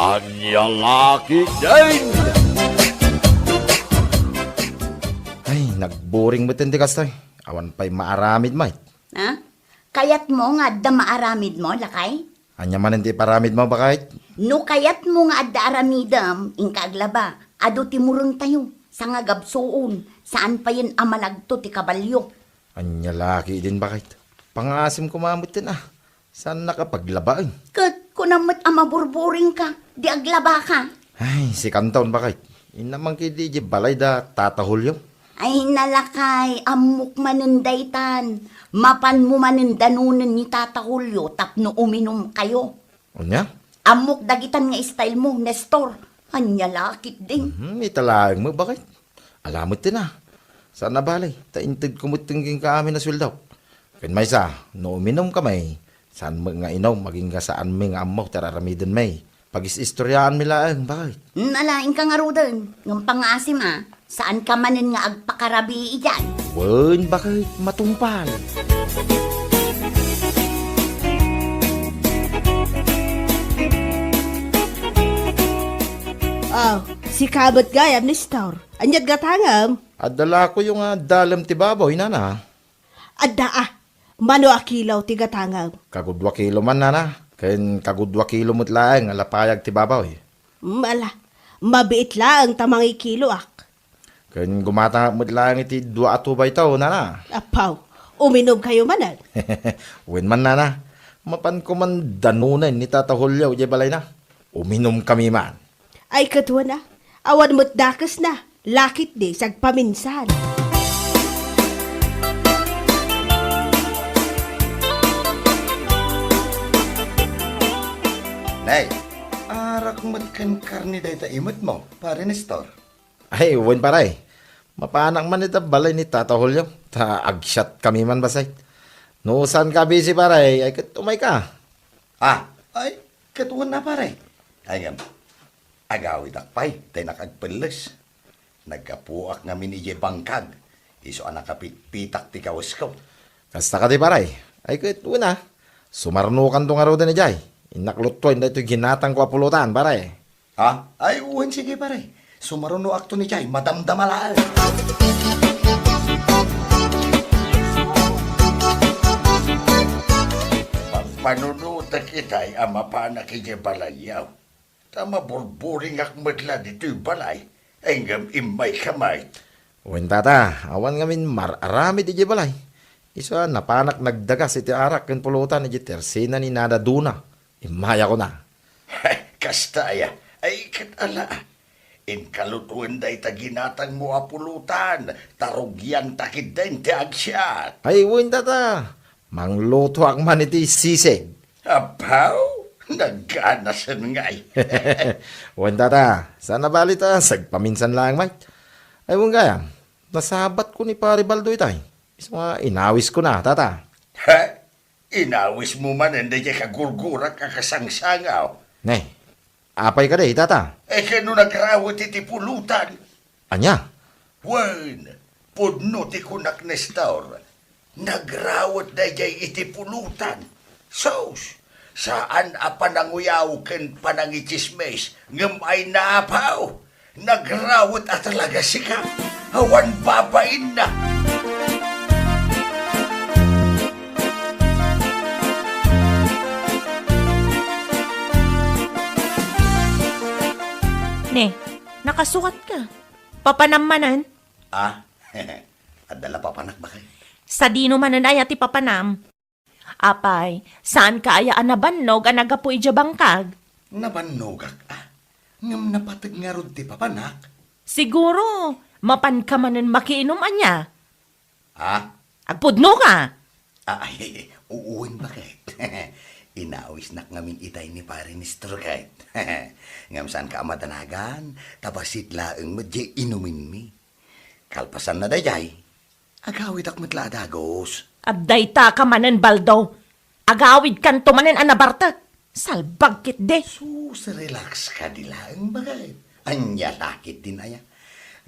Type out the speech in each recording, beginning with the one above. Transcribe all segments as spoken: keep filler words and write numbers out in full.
Ania la ketdin? Ay, nagburing metten ti kastoy. Awan pay maaramid met. Ha? Kayatmo nga adda maaramidmo, lakay? Ania manen ti iparamidmo, baket? No kayatmo nga adda aramidem, inka aglaba. Adu ti murengtayo, sangagabsuon, saan payen a malagto ti kabalio. Ania la ketdin, baket? Pangaasim koma metten a. Saannak a paglabaen. Ket kunam met a maburburingka, di aglabaka. Ay, sikanton, baket. Inna man ketdi idiay balay da Tata Julio. Ay, nalakay, ammok manen daytan. Mapanmo manen danonen ni Tata Julio tapno uminumkayo. Ania? Ammok dagitan nga style mo, Nestor. Ania la ketdin? Mhm, ita laeng met, baket. Ala metten a. Saan a bale, ta intedko metten kenka amin a sueldo. Ken maysa, no uminumkami, saan met nga inum, agingga saanmi nga ammo ti ar-aramidenmi. Pagis-istoriaanmi laeng, baket. Hmm, ala, inka ngaruden. Ngem pangaasim a, saanka manen nga agpakarabii idiay. Wen, baket, matungpal. Oh, sika met gayam, Nestor. Ania't gatangem? Adda lakoyo nga dalem ti baboy, nana. Adda a, mano a kilo ti gatangem? Kagudua kilo man, nana. Ken kagudua kilo met laeng a lapayag ti baboy. Mm, ala, mabiit laeng ta mangikiloak. Ken gumatangak met laeng iti dua a two by two, nana. Apaw, uminumkayo manen? Wen man, nana. Mapanko man danonen ni Tata Julio idiay balayna. Uminumkami man. Ay, ket wen a, awan met dakesna, la ketdi sagpaminsan. Nay, arak met ken karne dayta imetmo, Pare Nestor. Ay, wen, pare. Mapanak man ita balay ni Tata Julio, ta agsiatkami man bassit. No saanka a busy, pare, ay ket umayka. Ah, ay, ket wen a, pare. Ay, ngem, agawidak pay, ta innak agpelles. Naggapuak ngamin idiay bangkag, isu a nakapitpitak ti kawesko. Kasta kadi, pare? Ay ket wen a, sumarnokanto ngaruden idiay. Innak lutuen daytoy ginatangko a pulutan, pare. Ha? Ay, wen, sige, pare. Sumarnoakton idiay, madamdama laeng. Magpanunotek itay a mapanak idiay balayyo. Ta maburburingak met la ditoy balay, ngem immayka met. Wen, tata, awan ngamin mar-aramid idiay balay. Isu a napanak nagdagas iti arak ken pulutan idiay tersena ni Nana Duna. Immayakon a. Kasta aya, ay ket ala. Inka lutuen dayta ginatangmo a pulutan, ta rugianta ketdin ti agsiat. Ay, wen, tata. Manglutoak man iti sisig. Apaw, nagganasen ngay. Wen, tata, saan a bale ta sagpaminsan laeng met. Ay, wen gayam, nasabatko ni Pare Baldo itay. Isu nga inawiskona, tata. Ha? Inawismo manen daydiay kagurgurak a kasangsangaw? Ne, apay kadi, tata? E, ken no nagrawet iti pulutan? Ania? Wen, pudno ti kunak, Nestor. Nagrawet daydiay iti pulutan. Sus! Saan a pananguyaw ken panangitsismis, ngem ay naapaw! Nagrawet a talaga sika! Awan babainna! Ne, nakasukatka. Papanam manen? Ah, adda la papanak, baket? Sadino manen aya ti papanam? Apay, saanka aya a nabannog a naggapu idiay bangkag? Nabannogak a. Ngem napateg ngarud ti papanak. Siguro, mapanka manen makiinum ania? Ha? Agpudnoka! Ah, ay, uuen, baket. Inawisnak ngamin itay ni Pare Nestor ket. Ngem saanka a madanagan, ta bassit laeng met diay inumenmi. Kalpasanna daydiay, agawidak met la a dagus. Adda dayta ka manen, Baldo. Agawidkanto manen a nabartek. Salbag ketdi. Sus, relax kadi laeng, baket. Ania la ketdin aya?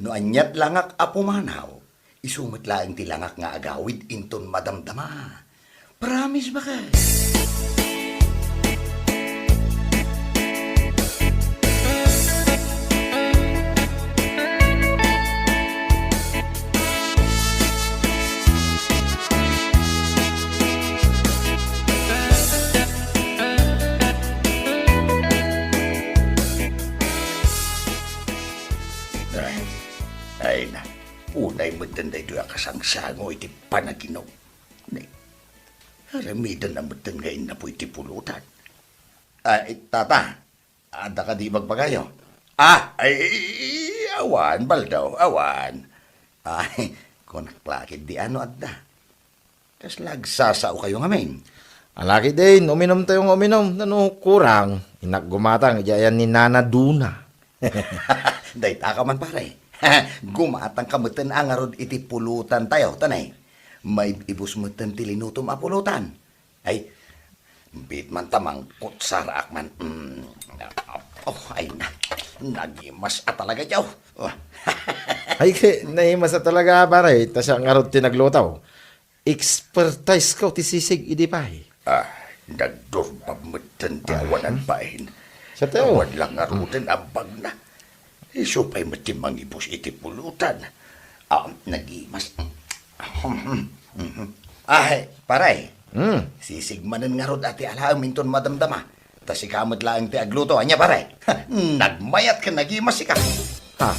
No ania't langak a pumanaw, isu met laeng ti langak nga agawid inton madamdama. Promise, baket. metten daytoy a kasangsango iti panaginum. Ni, aramidenna metten nga innapo iti pulutan. Ay, tata, adda kadi ibagbagayo? Ah, ay, awan, Baldo, awan. Ay, kunak la ketdi no adda. Kasla agsasaokayo ngamin? Ala ketdin, uminumtayo nga uminum. Nano kurang, innak gumatang idiay ayan ni Nana Duna. Dayta ka man, pare. Gumatangka metten a ngarud iti pulutantayo, tanay. Maib-ibus metten ti linutom a pulutan. Ay, biit man ta mangkutsaraak man. Mm. Oh, ay na. Nagimas a talaga, Joe. Oh. Ay, ke, naimas a talaga, pare. Ta siak ngarud ti nagluto. Expertise ko ti sisig idi pay. Ah, nagdurbab metten ti awanan bain. Sa tao. Awan lang ngaruden ambagna. Isu pay met ti mangibus iti pulutan. Ah, nagimas. Ay, pare. Hmm. Sisig manen ngarud a ti alaem inton madamdama. Ta sika met laeng ti agluto, ania, pare? Nagmayat ken nagimas sika. Ha?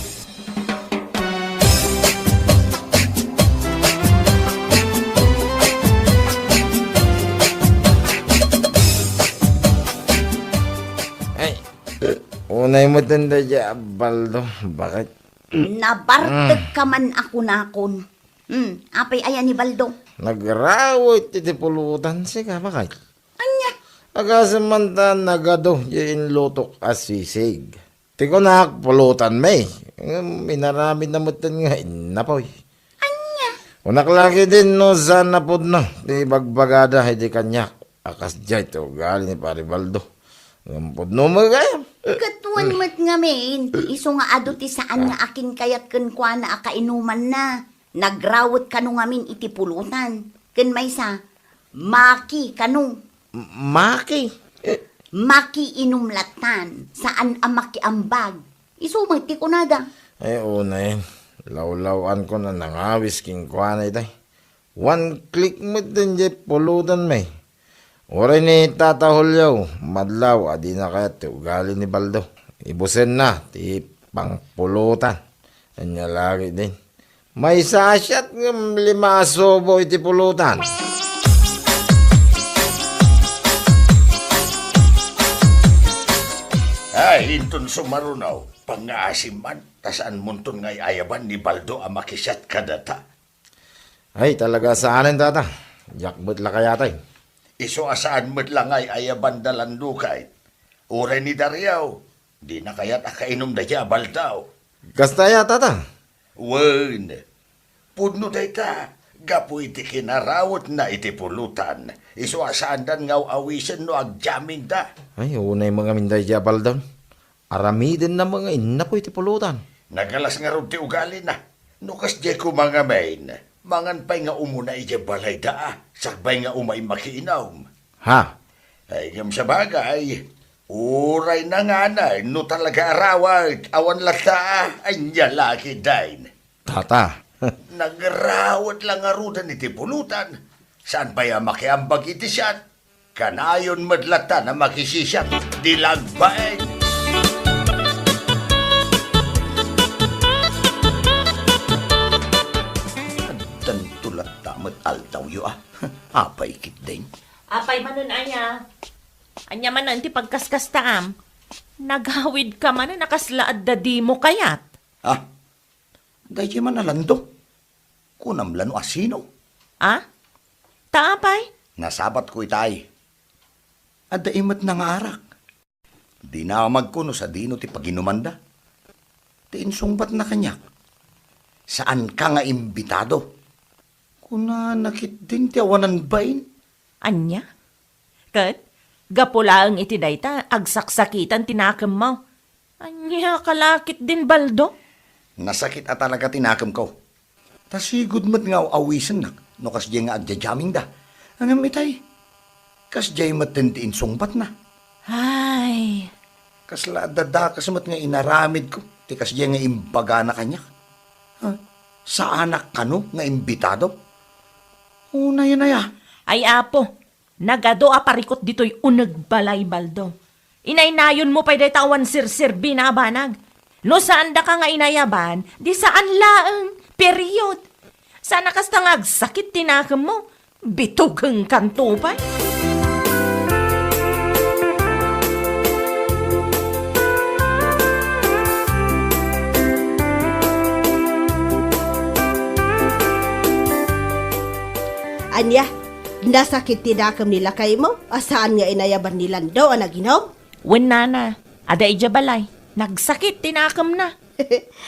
Ay, unay met daydiay a Baldo, bakit? Nabartek ka man a kunakon. Hmm, apay aya ni Baldo? Nagrawet iti pulutan sika, bakit? Ania? Agasem man ta nagadu diay inlutok a sisig. Ti kunak, pulutan met. Ngem inaramidna metten nga innapoy. Ania? Kunak la ketdin no saan a pudno ti ibagbagada idi kaniak a kasdiay ti ugali ni Pare Baldo. Ngem pudno met gayam. Ket wen met ngamin, isu nga adu ti saan nga akinkayat kenkuana a kainumanna. Nagrawet kano ngamin iti pulutan. Ken maysa, maki kano. M-, maki? Eh. Makiinum lattan, saan a makiambag. Isu met ti kunada. Ay, unay, lawlaw-ankon a nangawis kenkuana itay. One click met daydiay pulutan met. Uray ni Tata Julio, madlaw a dina kayat ti ugali ni Baldo. Ibusenna ti pangpulutan. Ania la ketdin. Maysa a siat ngem lima a subo iti pulutan. Ay, inton sumaruno, pangngaasim man, ta saanmonton nga ay-ayaban ni Baldo a makisiat kadata. Ay, talaga saanen, tata. Diak met la kayatay. Isu a saan met la nga ay-ayaban da Landukay. Uray ni Dario, dina kayat a kainum daydiay a Baldo. Kasta aya, tata? Wen, pudno dayta, gapu iti kinarawetna iti pulutan. Isu a saandan nga aw-awisen no agjaminda. Ay, unay met ngamin daydiay a Baldo. Aramidenna met nga innapoy ti pulutan. Nagalas ngarud ti ugalina. No kasdiay koma ngamin, mangan pay nga umuna idiay balayda, a, sakbay nga umay makiinum. Ha? Ay, ngem sabagay, uray nanganay, no talaga arawet, awan latta, a, ania la ketdin. Tata. Nagrawet la ngaruden iti pulutan. Saan pay a makiambag iti siat? Kanayon met latta a makisisiat ti lagbaen. Addanto latta met altawyo, a. Apay ketdin? Apay manen aya? Ania manen ti pagkaskastaam? Nagawidka manen a kasla adda dimo kayat? Ah, daydiay man a Lando. Kunam la no asino? Ah? Ta apay? Nasabatko itay. Adda imetna nga arak. Dinamagko no sadino ti paginumanda. Ti insungbatna kaniak, saanka nga imbitado. Kunana ketdin ti awanan bain. Ania? Ket, gapu laeng iti dayta, agsaksakitan ti nakemmo. Ania ka la ketdin, Baldo? Nasakit a talaga ti nakemko. Ta sigud met nga aw-awisennak no kasdiay nga agjajammingda. Ngem itay, kasdiay metten ti insungbatna. Ay. Kasla adda dakes met nga inaramidko ti kasdiay nga imbagana kaniak. Ha? Saanak kano nga imbitado? Unayen aya. Ay, Apo, nagadu a parikut ditoy uneg balay, Baldo. Inaynayonmo pay dayta awan serserbina a banag. No saandaka nga inayaban, di saan laeng, period. Ta nakasta nga agsakit ti nakemmo, bitugengkanto pay. Ania, nasakit ti nakem ni lakaymo a saan nga inayaban ni Lando a naginom? Wen, nana, adda idiay balay. Nagsakit ti nakemna.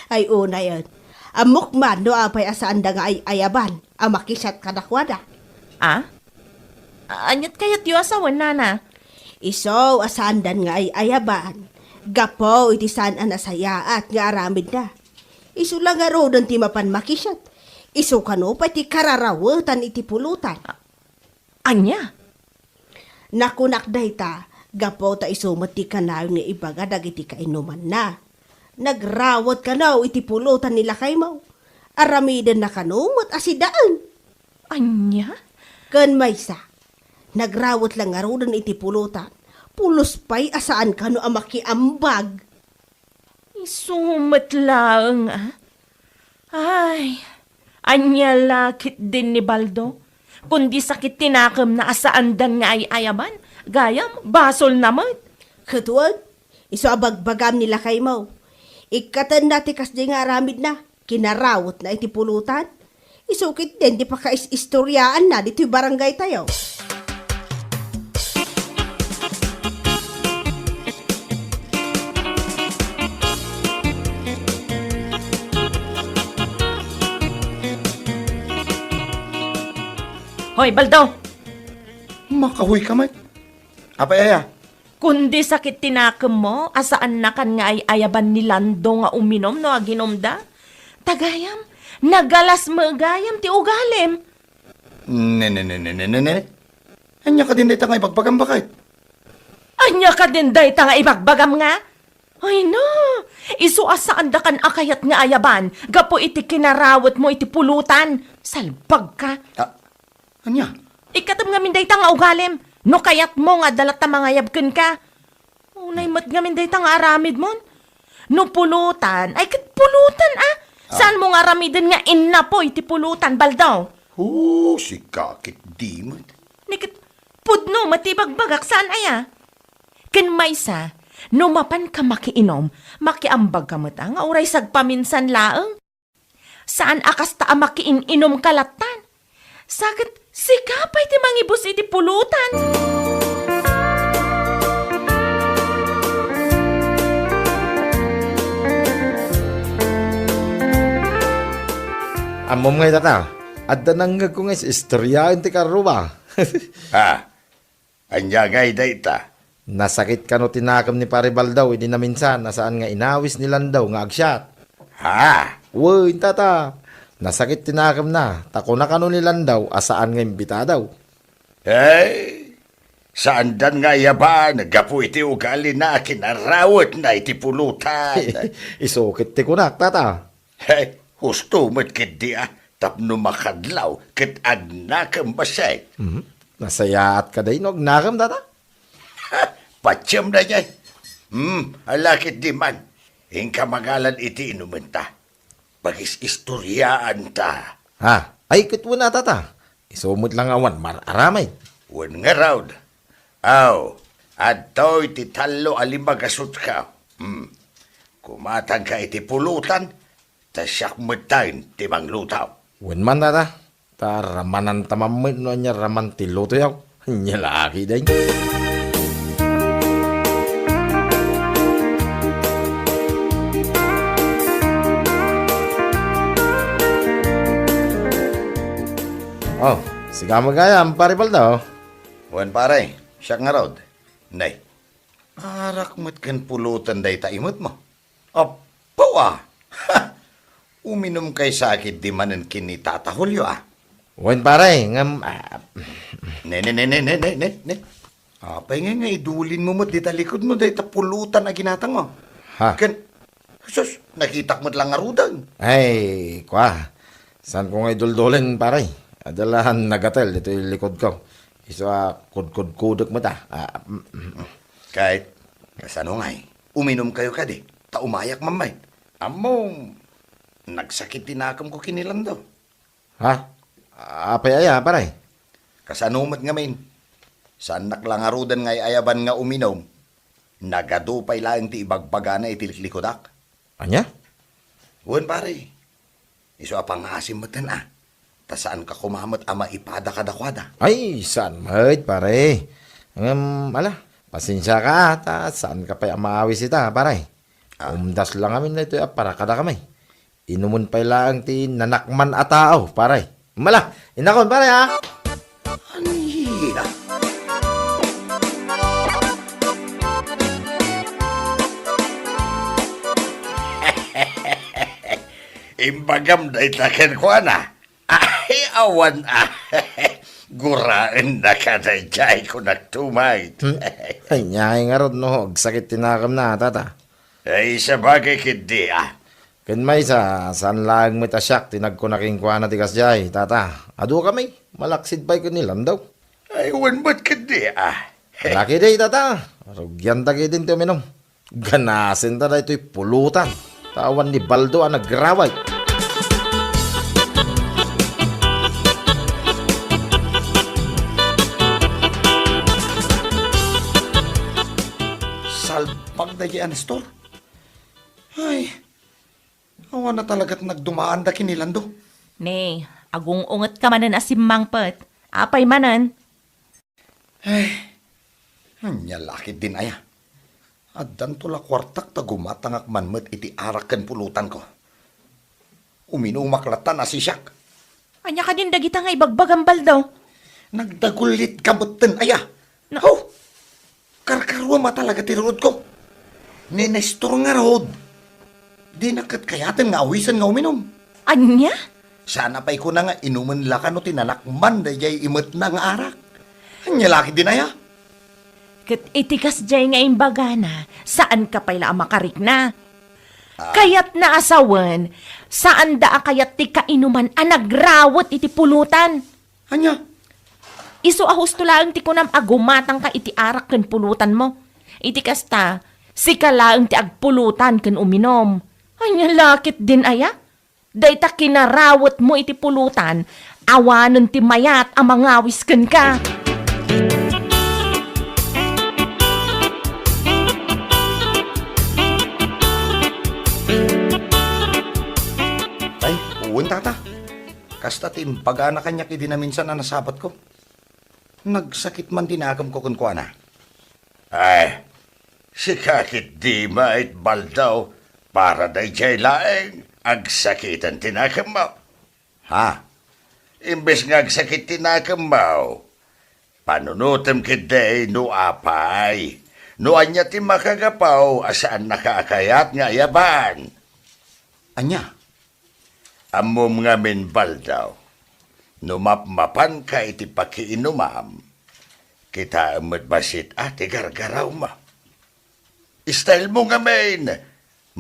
Ay, unayen. Ammok man no apay a saanda nga ay-ayaban a makisiat kadakuada. Ah? Aniat kayatyo a sawen, nana? Isu a saandan nga ay-ayaban. Gapu iti saan a nasayaat nga aramidna. Isu la ngaruden ti mapan makisiat. Isu kano pay ti kararawetan iti pulotan. Ania? Nakunak dayta, gapu ta isu met ti kanayon nga ibaga dagiti kainumanna. Nagrawet kano iti pulotan ni lakaymo. Aramidenna kano met a sidaen. Ania? Ken maysa, nagrawet la ngaruden iti pulotan. Pulos pay a saan kano a makiambag. Isu met laeng, a? Ay, ania la ketdin ni Baldo? Kundi sakit ti nakemna a saandan nga ay-ayaban, gayam, basolna met. Ket wen, isu a bagbagam ni lakaymo. Ikkatenna ti kasdi nga aramidna, kinarawetna iti pulotan. Isu ketdin ti pakaisistoriaanna ditoy barangaytayo. Hoy, Baldo! Makahoy ka met. Apay aya? Kundi sakit ti nakemmo a saannakan nga ay-ayaban ni Lando nga uminom no aginumda. Ta gayam, nagalas met gayam ti ugalim. Ne, ne, ne, ne, ne, ne, ne. Ania kadin dayta nga ibagbagam, baket? Ania kadin dayta nga ibagbagam nga? Ay, no! Isu a saandakan a kayat nga ayaban gapu iti kinarawetmo iti pulotan. Salbagka! Ah, ania? Ikkatem ngamin dayta nga ugalim. No kayatmo nga adda latta mangayab kenka. Unay met ngamin dayta nga aramidmon. No pulotan, ay ket pulotan, a? Ah. Saanmo nga aramiden nga innapoy ti pulotan, Baldo? Oh, sika ket di met. Ni ket pudno met ti ibagbagak, saan aya? Ken maysa, no mapanka makiinom, makiambagka met, a, nga uray sagpaminsan laeng. Saan a kasta a makiin-inumka lattan. Sa ket sika pay ti mangibus iti pulotan. Ammom ngay, tata, adda nangngegko nga is-istoriaen ti karrua. Ha? Ania ngay dayta? Nasakit kano ti nakem ni Pare Baldaw idi naminsan a saan nga inawis ni Landaw nga agsiat. Ha? Wen, tata. Nasakit ti nakemna, ta kuna kano ni Landaw a saan nga imbitadaw. Ay, saandan nga ayaban gapu iti ugalina a kinarawetna iti pulutan. Isu ket ti kunak, tata. Hey, husto met ketdi a, tapno makadlaw ket agnakem bassit. Mhm. Nasayaat kadi no agnakem, tata? Patiem daydiay. Hmm, ala ketdi man. Inka mangalad iti inumenta. Pagis-istoriaanta. Ha? Ay, ket wen a, tata. Isu met la nga awan mar-aramid. Wen ngarud. Aw, adtoy ti tallo a limagasutka. Hmm. Kumatangka iti pulutan, ta siak metten ti mangluto. Wen man, tata, ta ramananta man met no ania raman ti lutoyo. Ania la ketdi. Oh, sika met gayam, Pare Baldaw. Wen, pare, siak ngarud. Nay, arak met ken pulutan dayta imetmo. Apo a! Ha! Uminumkay sa ketdi manen ken ni Tata Julio a. Wen, pare, ngem, ah, Ne, ne, ne, ne, ne, ne, ne, ne. Apay ngay nga idulinmo met dita likud no dayta pulutan a ginatangmo? Ha? Ken, sus, nakitak met la ngaruden. Ay, kua. Saanko nga iduldulen, pare. Adda la nagatel ditoy likudko. Isu a kudkudkudek met a. Ah, mm, mm. Ket, kasano ngay? Uminumkayo kadi, ta umayak man met. Ammom, nagsakit ti nakemko ken ni Lando. Ha? Apay aya, pare? Kasano met ngamin? Saannak la ngaruden nga ay-ayaban nga uminum. Nagadu pay laeng ti ibagbagana iti liklikudak. Ania? Wen, pare. Isu a pangngaasim metten a. Ta saanka koma met a maipada kadakuada. Ay, saan met, pare. Ngem, ala, pasensiaka, ta saanka pay a maawis ita, pare. Ah. Umdas la ngamin daytoy a para kadakami. Inumen pay laeng ti nanakman a tao, pare. Mala, inakon, pare, ha? Ania? Imbagam dayta kenkuana? Ay, awan a. Guraenna kadaydiay, kunak tumay. Hmm? Ania ngarud no agsakit ti nakemna, tata? Ay, sabagay ketdi a. Ken maysa, saan laeng met a siak ti nagkuna kenkuana ti kasdiay, tata. Adu kami, malaksid pay ken ni Landaw. Ay, wen met ketdi a. Laki day, tata. Rugianta ketdin ti uminum. Ganasenta daytoy pulutan. Ta awan ni Baldo a nagraway. Salbag daydiay a Nestor. Ay, awan a talagat nagdumaanda ken ni Lando. Ne, agung-ungetka manen a simmangpet. Apay manen? Ay, ania la ketdin aya? Addanto la kuartak ta gumatangak man met iti arak ken pulutanko. Uminumak latta a sisiak. Ania kadin dagita nga ibagbagam, Baldo? Nagdagullitka metten aya? Na- Haw! Karkaruam a talaga ti ruodko. Ni Nestor ngarud, dina ket kayaten nga awisen nga uminum. Ania? Saan a pay kuna nga inumen la kano ti nanakman daydiay imetna nga arak? Ania la ketdin aya? Ket iti kasdiay nga imbagana, saanka pay la a makarikna. Ah. Kayatna a sawen, saanda a kayat ti kainuman a nagrawet iti pulutan. Ania? Isu a husto laeng ti kunam a gumatangka iti arak ken pulutanmo. Iti kasta, sika laeng ti agpulutan ken uminum. Ania la ketdin aya? Dayta kinarawetmo iti pulutan, awanen ti mayat a mangawis kenka. Ay, wen, tata. Kasta ti imbagana kaniak idi naminsan a nasapatko. Nagsakit man ti nakemko kenkuana. Ay, sika ketdi met, Baldo, para daydiay laeng agsakiten ti nakemmo. Ha? Imbes nga agsakit ti nakemmo, panunotem ketdi no apay, no ania ti makagapu a saannaka a kayat nga ayaban. Ania? Ammom ngamin, Baldo, no mapmapanka iti pakiinumam, kitaem met bassit a ti gargarawmo. Stylemo ngamin,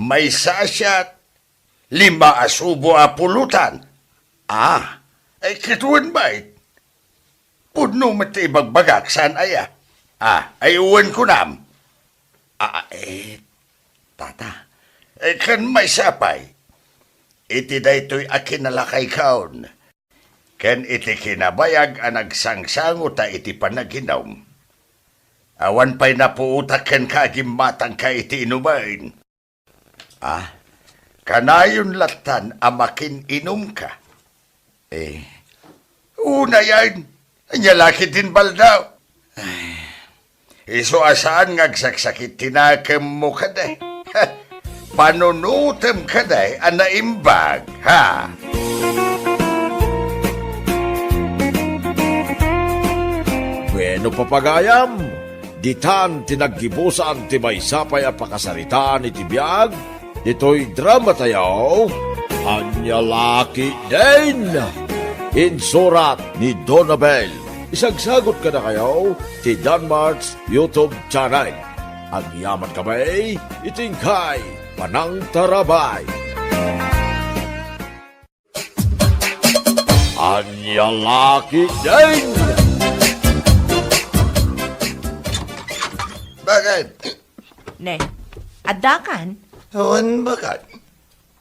maysa a shot, lima a subo a pulutan. Ah, ay, ket wen met. Pudno met ti ibagbagak, saan aya? Ah, ay, wen kunam. Ah, eh, tata. Eh, ken maysa pay, iti daytoy a kinalakaykon, ken iti kinabayag a nagsangsango ta iti panaginum, awan pay napuotak kenka a gimmatangka iti inumen. Ah, kanayon lattan a makin-inumka. Eh, unayen, ania la ketdin, Baldo? Ay, isu a saan nga agsaksakit ti nakemmo kadi. Panunotem kadi a naimbag, ha? Bueno, papagayam, ditan ti naggibusan ti maysa pay a pakasaritaan iti biag ditoy dramatayo, Ania La Ketdin! Insurat ni Donabel. Isagsagut kadakayo ti Danmart's YouTube channel. Agyamankami iti inkay panangtarabay. Ania La Ketdin! Bakit? Ne, addakan? Wen, bakit?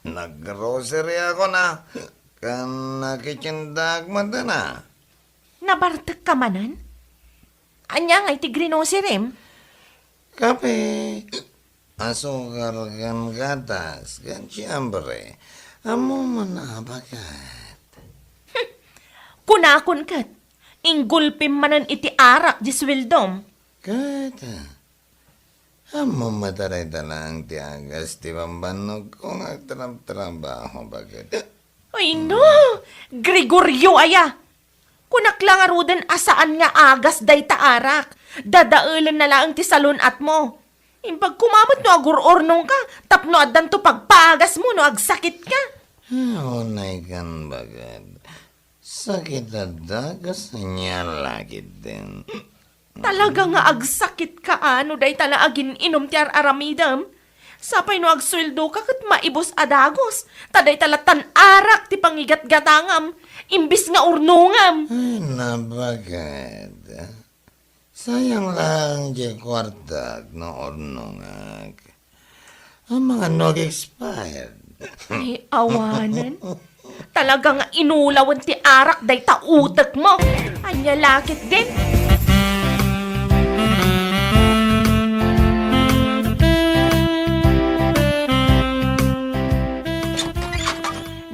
Nag-grocery ako na. Ken nakitiendak met a. Nabartekka manen? Ania ngay ti grinoserim? Kape, asukar ken gatas, ken siempre, ammom a baket. Kunakon ket, inggulpim manen iti arak di sueldom. Ket, ammom met a dayta laeng ti agas ti bambannogko nga agtrabtrabaho, baket. Ay no, Gregorio aya! Kunak la ngaruden a saan nga agas dayta arak. Dadaelenna laeng ti salun-atmo. Imbag koma met no agur-urnongka tapno addanto pagpaagasmo no agsakitka. Ah, unay kan, baket. Sakit adda kas ania la ketdin. Talaga nga agsakitka a no dayta la agin-inum ti ar-aramidem. Sapay no agsueldoka ket maibus a dagus, ta dayta la tan arak ti pangigatgatangam, imbis nga urnongam. Ay, nabaket. Sayang lang diay kuartak no urnongak. Amangan no ag-expired. Ay, awanen. Talaga nga inulawen ti arak dayta utekmo. Ania la ketdin?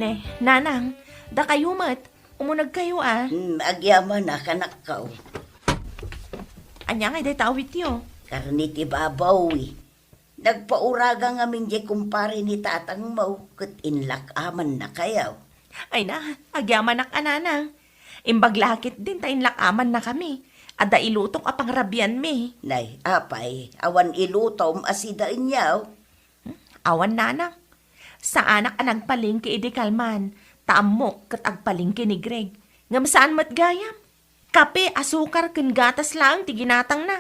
Ne, nanang, dakayo met, umunegkayo a. Hmm, agyaman a, kanakkaw. Ania ngay dayta awityo? Karne ti baboy. Nagpauraga ngamin diay kumpare ni tatangmo, ket inlak-amannakayo. Ay na, agyamanak a nanang. Imbag la ketdin ta inlak-amannakami. Adda ilutok a pangrabianmi. Nay, apay, awan ilutom a sidaenyo? Hmm, awan nanang. Saanak a nagpalengke idi kalman, ta ammok ket agpalengke ni Greg. Ngem saan met gayam. Kape, asukar, ken gatas laeng ti ginatangna.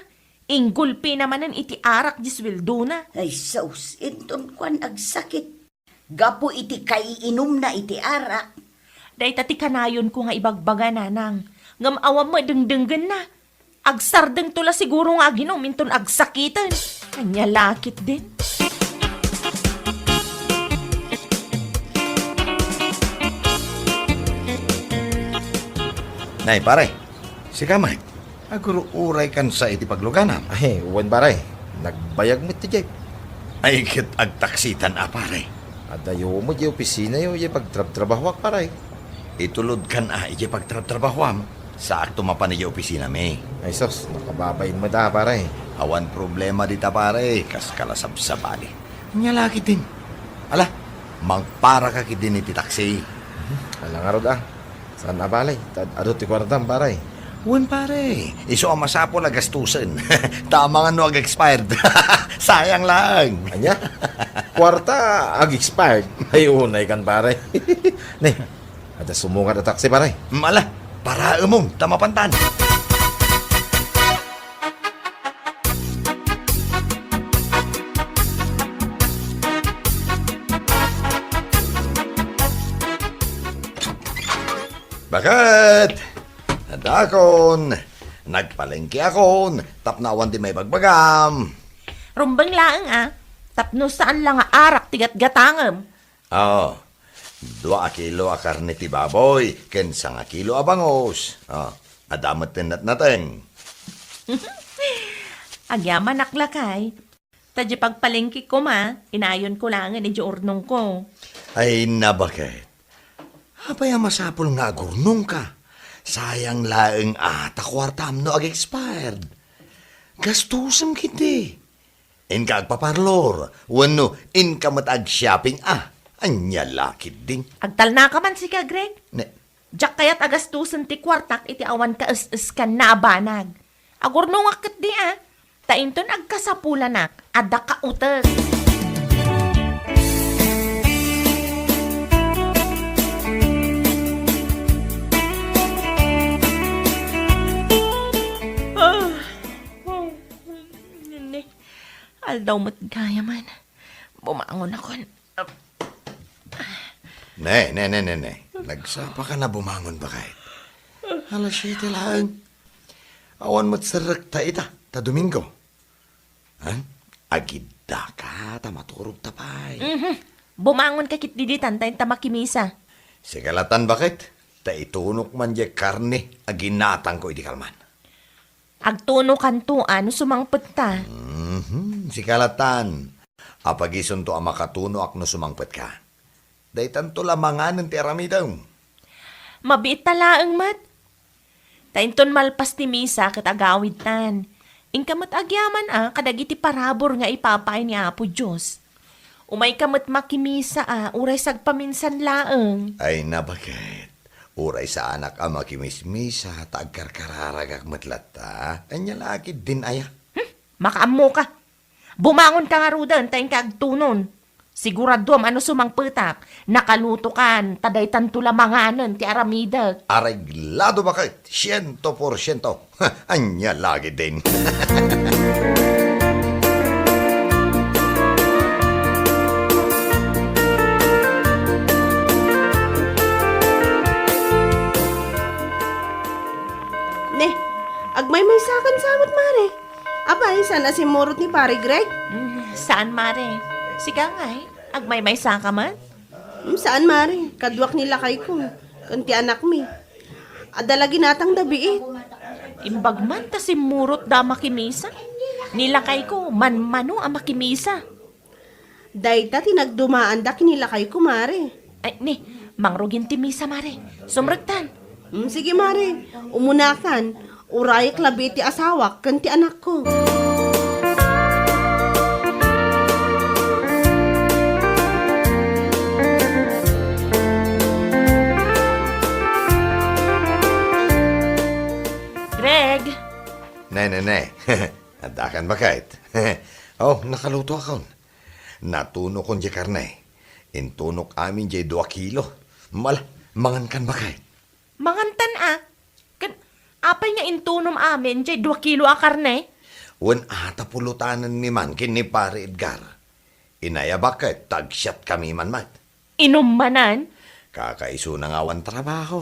Inggulpina manen iti arak di sueldona. Ay, sus, inton kuan agsakit. Gapu iti kaiinumna iti arak. Dayta ti kanayonko nga ibagbaga, nanang. Ngem awan met dengdenggenna. Agsardengto la siguro nga aginum inton agsakiten. Ania la ketdin? Nay, pare, sika met, agur-uraykan sa iti pagluganam. Ay, wen, pare, nagbayag met ti jeep. Ay, ket agtaksitan a, pare. Adayo met diay opisinayo, diay pagtrabtrabahoak, pare. Itulodkan a idiay pagtrabtrabahoam, saakto mapan idiay opisinami. Ay sus, makababain met a, pare. Awan problema dita, pare, kas ka la sabsabali. Ania la ketdin? Ala, mangparaka ketdin iti taksi. Mhm. Ala ngarud a. Saan a bale, ta adu ti kuartam, pare. Wen, pare, isu a masapul a gastusen. Ta amangan no ag-expired. Sayang lang. Ania? Kuarta ag-expired? Ay, unay kan, pare. Ne, adda sumungad a taksi, pare. Mala, para umong, ta mapantan. Baket? Adakon. Nagpalengke akon, tapno awan ti maibagbagam. Rumbeng laeng a, tapno saan la nga arak ti gatgatangem. Oo. Dua a kilo a karne ti baboy, ken sanga kilo a bangus. Oh, adda met ti natnateng. Agyamanak lakay. Ta diay pagpalengkek koma, inayonko laengen idiay urnongko. Ay, nabaket. Apay a masapul nga agurnongka? Sayang laeng a ta kuartam no ag-expired. Gastusem ketdi. Inka agpaparlor, wenno inka met ag-shopping a. Ania la ketdin? Agtalnaka man sika, Greg. Ne, Diak kayat a gastusen ti kuartak iti awan kaes-eskanna a banag. Agurnongak ketdi a, ta inton agkasapulanak, adda kautek. Ah, oh, ne, aldaw met gayamen. Bumangon akon. Ne, ne, ne, ne, ne. Nagsapaka na bumangon, baket? Alas siete laeng. Awan met serrekta ita, ta Domingo. Ha? Agiddaka, ta maturogta pay. Mhm. Bumangonka ketdi ditan, ta inta makimisa. Sika latan, baket, ta itunok man diay karne a ginatangko idi kalman. Agtunokanto a no sumangpetka. Mhm, sika latan. Apagisonto a makatunoak no sumangpetka. Daytanto la manganen ti aramidem. Mabiit ta laeng met. Ta inton malpas ti misa ket agawidtan, inka met agyaman a kadagiti parabur nga ipapaay ni Apo Dios. Umayka met makimisa a uray sagpaminsan laeng. Ay, nabaket. Uray saanak a makimismisa ta agkarkararagak met latta. Ania la ketdin aya? Hmm, makaammoka. Bumangonka ngaruden ta inka agtunon. Siguraduam a no sumangpetak, nakalutokan, ta daytanto la manganen ti aramidek. Areglado, baket, siento por siento. Ania la ketdin? Ne, agmaymaysakan sa met, Mare. Apay, saan a simmurot ni Pare Greg? Mm, saan, Mare. Sika ngay, agmaymaysaka met? Mm, saan, Mare. Kaduak ni lakayko ken ti anakmi. Adda la ginatangda biit. Imbag man ta simmurotda a makimisa. Ni lakayko, manmano a makimisa. Dayta ti nagdumaanda ken ni lakayko, Mare. Ay, ni, mangrugin ti misa, Mare. Sumrektan. Mm, sige, Mare. Umunakan. Urayek labi ti asawak ken ti anakko. Greg! Ne, ne, ne. Addakan, baket? Oh, nakalutoakon. Natunokon diay karne. Intunok amin diay dua kilo. Mala, mangankan, baket? Mangantan a. Ken, apay nga intunom amin diay dua kilo a karne? Wen a ta pulotanenmi man ken ni Pare Edgar. Inayabak ket ta agsiatkami man met. Inummanan? Kakaisuna nga awan trabaho.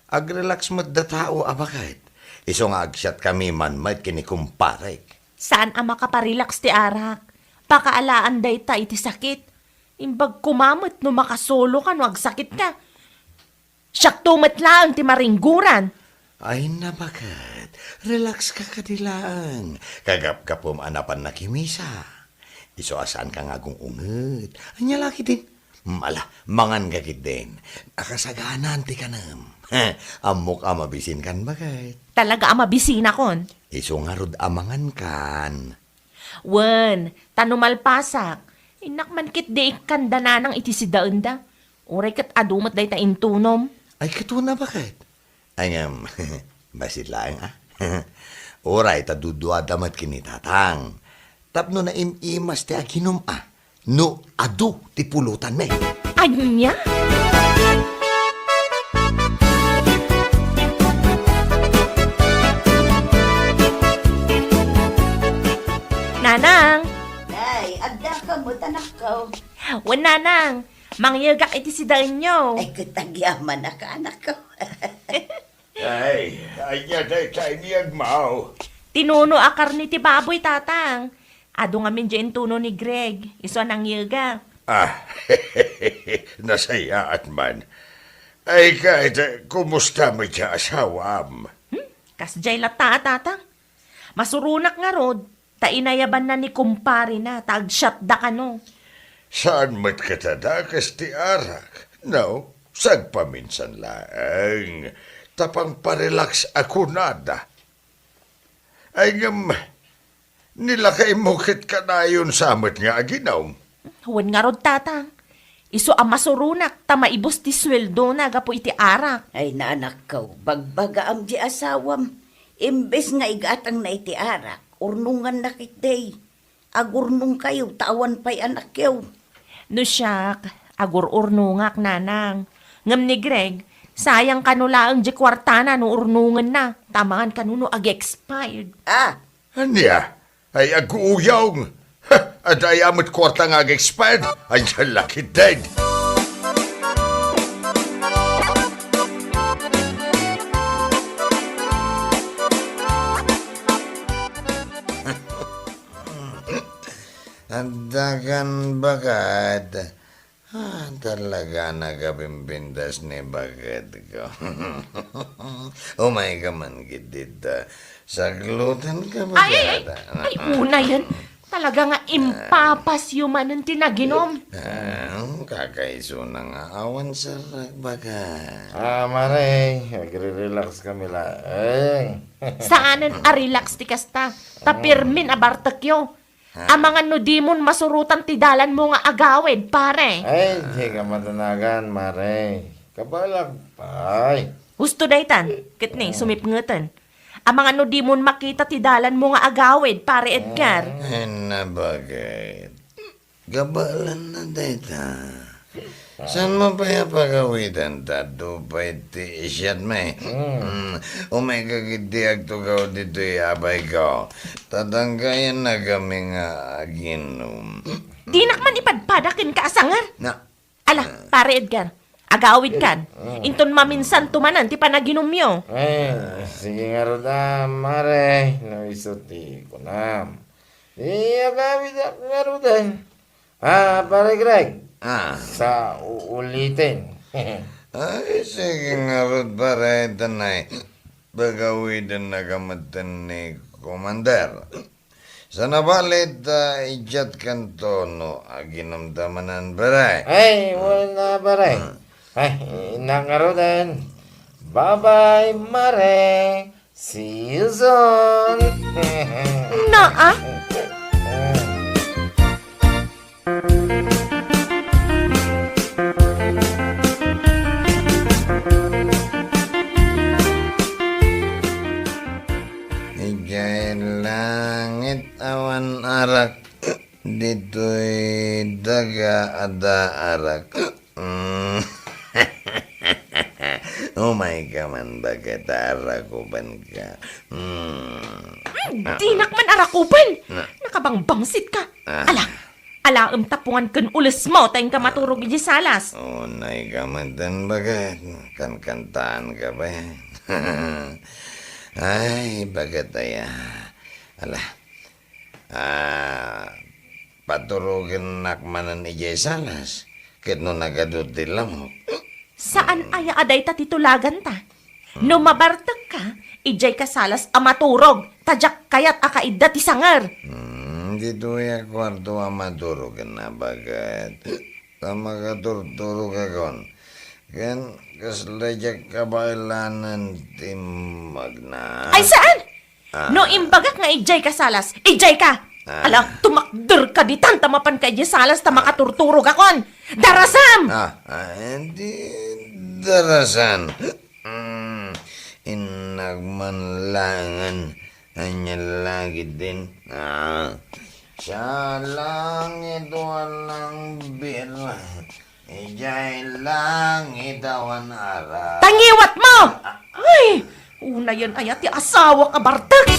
Agrelax met da tao a baket. Isu nga agsiatkami man met ken ni kumparek. Saan a makaparelax ti arak. Pakaalaan dayta iti sakit. Imbag koma met no makasoloka no agsakitka. Siakto met laeng ti maringguran. Ay, nabaket. Relax ka kadi laeng. Kagapgapum a napan nakimisa. Isu a saanka nga agung-unget. Ania la ketdin? Mala, manganka ketdin. Nakasaganan ti kanem. Ammok a mabisinkan, baket. Talaga a mabisinakon? Isu ngarud a mangankan. Wen, ta no malpasak, innak man ketdi ikkan da nanang iti sidaenda. Uray ket adu met dayta intunom. Ay, ket wen a, baket? Ay, ngem, bassit laeng, a. Uray ta duduada met ken ni Tatang. Tapno naim-imas ti aginum, a. No adu ti pulotanmi. Ania? Nanang! Nay, addaka met, anakko. Wen, Nanang, mangyegak iti sidaenyo. Ay, ket agyamanak, anakko. Ay, ania dayta a biagmo? Tinuno a karne ti baboy, Tatang. Adu ngamin diay intuno ni Greg, isu a nangyega. Ah, nasayaat man. Ay, ket, kumusta met ti asawam? Hmm? Kasdiay latta a, Tatang. Masuronak ngarud, ta inayabanna ni kumparena ta agsiatda kano. Saan met ket a dakes ti arak, no? Sagpaminsan laeng, ta pangparelax a kunada. Ay, ngem, ni lakaymo ket kanayon sa met nga aginum? Wen ngarud, Tatang. Isu a masuronak ta maibus ti sueldona gapu iti arak. Ay, anakko, bagbagaam diay asawam. Imbes nga igatangna iti arak, urnonganna ketdi. Agurnongkayo ta awan pay anakyo. No siak, agur-urnongak, Nanang. Ngem ni Greg, sayang kano laeng diay kuartana no urnongenna, ta amangan kano no ag-expired. Ah! Ania? Ay, aguyong! Ha! Adda aya met kuarta nga ag-expired? Ania la ketdin? Addakan, baket. Ah, talaga nakapimpintas ni baketko. Umayka man ketdi ta saklutanka. Ay, ay, ay, bagada. Ay, unayen. Talaga nga impapasyo manen ti naginom. Ah, kakaisuna nga awan sarrak, baket. Ah, mare, agre-relax kami laeng. Saanen a relax ti kasta. Ta pirmin a bartekyo. Ha? Amangan no dimon masurotan ti dalanmo nga agawid, pare. Ay, di ka madanagan, mare. Kabalak pay. Husto daytan, ket ni, sumipngeten. Amangan no dimon makita ti dalanmo nga agawid, pare Edgar. Ay, nabaket. Kabaelanna dayta. Saanmo pay a pagawidan ta adu pay ti siatmi? Hmm. Hmm, umayka ketdi agtugaw ditoy, abayko. Ta danggayanna kami nga aginom. Dinak man ipadpada kenka a sanger? Na. Ala, Pare Edgar, agawidkan. Hmm. Inton maminsanto manen ti panaginumyo. Eh, sige ngarud a, mare, no isu ti kunam. Di agawidak ngaruden. Ah, Pare Greg. Ah. Sa uuliten. Ay, sige ngarud, pare, tanay. Pagawidennaka metten ni Commander. Sana balet, ah, idiatkanto no aginumta manen, pare. Ay, wen a, pare. Ah. Ay, innak ngaruden. Bye-bye, mare. See you soon. Naa? Idiay langit awan arak, ditoy daga adda arak. Mm. Umayka man, baket, ta arakupanka. Mm. Hmm, dinak man arakupan. Na. Nakabangbangsit ka. Ah. Ala, alaem tapungan ken ulesmo ta inka maturog idiay salas. Unayka metten, baket. Kankantaanka pay. Ay, baket aya. Ala. Ah, paturogennak manen idiay salas, ket no nagadu ti lamok. Saan aya a dayta ti tulaganta? No mabartekka, idiayka salas a maturog, ta diak kayat a kaidda ti sanger. Hmm, ditoy a kuarto a maturogen a, baket. Ta makaturturogakon. Ken kasla diak kabaelan ti magna. Ay, saan? Ah. No imbagak nga idiayka salas, idiayka! Ah. Ala, tumakderka ditan ta mapanka idiay salas ta makaturturogakon! Darasam! Ah, ah, di darasan. Mm, innak man laengen. Ania la ketdin? Ah, sa langit walang bira. Idiay langit awan arak. Tangiwat mo! Ay! Unayen aya ti asawak a bartek!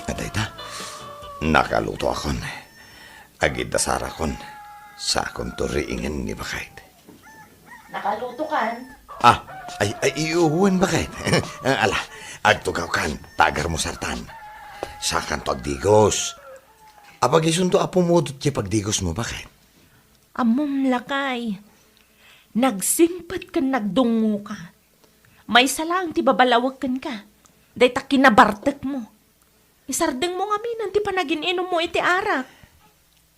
Adayta, nakalutoakon. Agidasarakon. Sakonto riingen ni baket. Nakalutokan? Ah, ay, ay, wen baket. Ala, agtugawkan, ta agarmusartan. Sakanto agdigos. Apag isunto a pumudot ti pagdigosmo, baket? Ammom, lakay. Nagsingpet ken nagdungngoka. Maysa laeng ti babalawek kenka. Dayta kinabartekmo. Isardengmo ngamin ti panagin-inummo iti arak.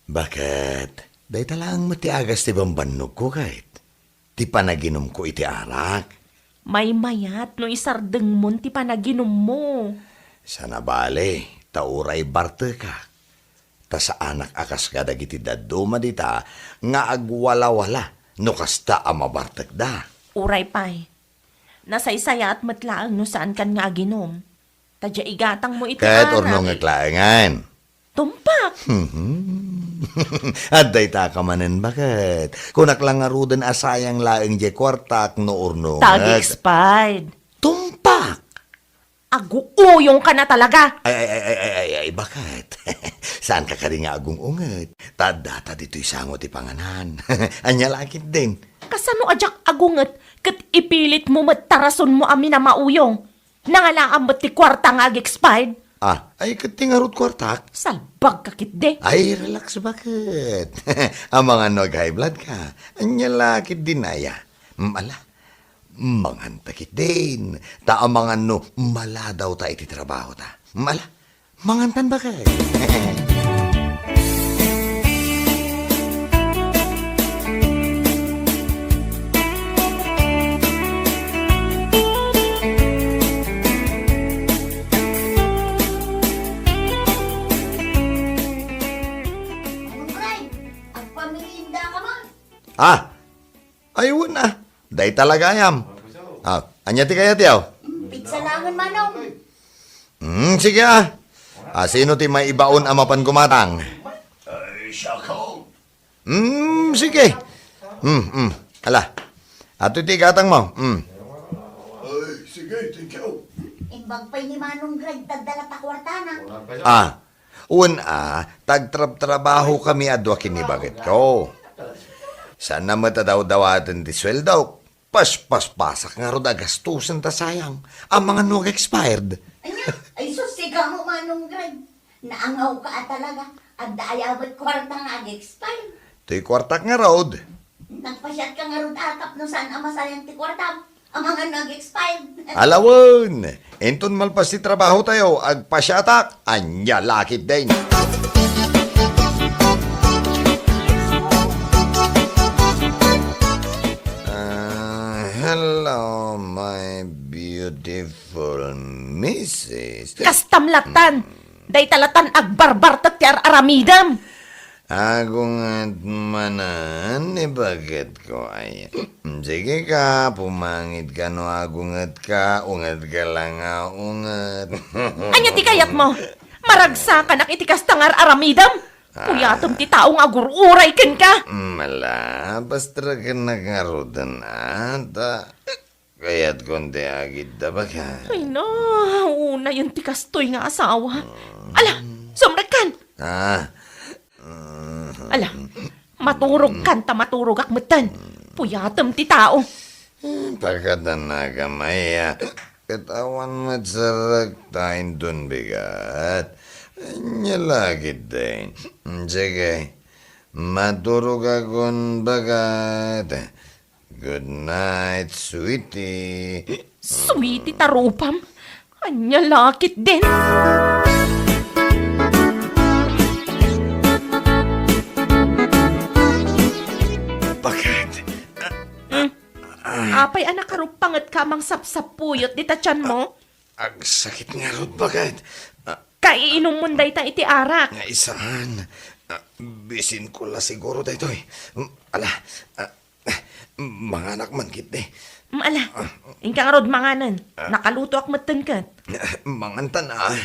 Baket, dayta laeng met ti agas ti bambannogko, ket ti panaginumko iti arak. Maymayat no isardengmon ti panaginummo. Sana bale, ta uray bartekak. Ta saanak a kas kadagiti dadduma dita nga agwalawala no kasta a mabartekda. Uray pay, nasaysayaat met laeng no saankan nga aginum. Ta dia igatangmo iti arak. Ket urnongek laengen. Tumpak! Mhm. Adda itaka manen, baket. Kunak la ngaruden a sayang laeng diay kuartak no urnongek. Tag-expired. Tumpak! Aguuyongka na talaga! Ay, ay, ay, ay, ay, ay, ay, baket. Saanka kadi nga agung-unget? Ta addata ditoy sango ti panganan. Ania la ketdin? Kasano a diak agunget ket ipilitmo met tarasonmo a minamauyong? Nangalaam met ti kuarta nga ag-expired? Ah, ay ket ti ngarud kuartak? Salbag ka ketdi. Ay, relax, baket. Amangan no ag-high blood ka. Ania la ketdin aya? Mm, ala, manganta ketdin. Ta amangan no maladaw ta iti trabaho ta. Mm, ala, mangantan, baket. Manong Ray, agpamerienda ka man? Ah, ay, wen a. Dayta la gayam. Ah, ania ti kayatyo? Mm, pizza laengen, Manong. Mm, sige, ah. Ah, sino ti maibaon a mapan gumatang? Ay, siak. Mm, sige. Mm, mm. Ala. Ato ti gatangmo. Mm. Ay, sige, thank you. Imbag pay ni Manong Greg, tagdala ta kuartana. Ah, wen a, tagtrabtrabaho kami a dua ken ni bagetko. Saan na met a dawdawaten ti sueldok. Paspaspasak ngarud a gastusen ta sayang. Amangan no ag-expired. Ania? Ay, sus, sika mo, Manong Greg. Naangawka a talaga. Adda aya met kuarta nga ag-expire? Toy kuartak ngarud. Nagpasiatka ngarud a tapno saan a masayang ti kuartam. Amangan no ag-expire. Ala wen, inton malpas ti trabahotayo, agpasiatak, ania la ketdin. Ah, hello, my beautiful missus. Kastam latan. Dayta latan agbarbartek ti ar-aramidem. Agunget manen ni bagetko ay. Sige ka, pumangit ka no agunget ka, unget ka lang a unget. Ania ti kayatmo? Maragsakanak iti kasta nga ar-aramidem? Puyatem ti tao nga agur-uray kenka. Mala, pastrakennak ngaruden, a, ta Kayatkon ti agidda, baket. Ay na, unayen ti kastoy nga asawa. Ala, sumrekkan! Ah. Ala, maturogkan ta maturogak metten. Puyatem ti tao. Pakadanagam aya. Ket awan met sarrekta inton bigat. Ania la ketdin. Sige, maturogakon, baket. Good night, sweetie. Sweetie ta rupam. Ania la ketdin? Baket? Hmm. Apay a nakarupangetka a mangsapsapuyot dita tianmo? Agsakit ngarud, baket. Ah, Kaiinummon dayta iti arak. Ay, saan. Ah, bisinko la siguro daytoy. Mm, ala, ah, manganak man ketdi. Mm, ala, inka ngarud manganen. Ah. Nakalutoak metten ket. Ah, mangantan, a.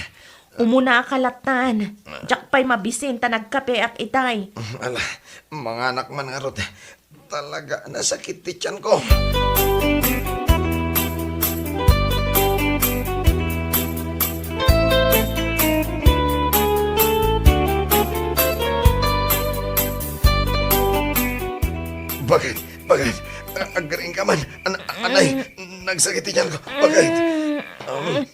Umuna ka latan. Ah. Diak pay mabisin ta nagkapeak itay. Mm, ala, manganak man ngarud. Talaga, nasakit ti tianko. Baket, baket, a-, agriingka man. An-, anay, nagsakit ti tianko. Baket. Um,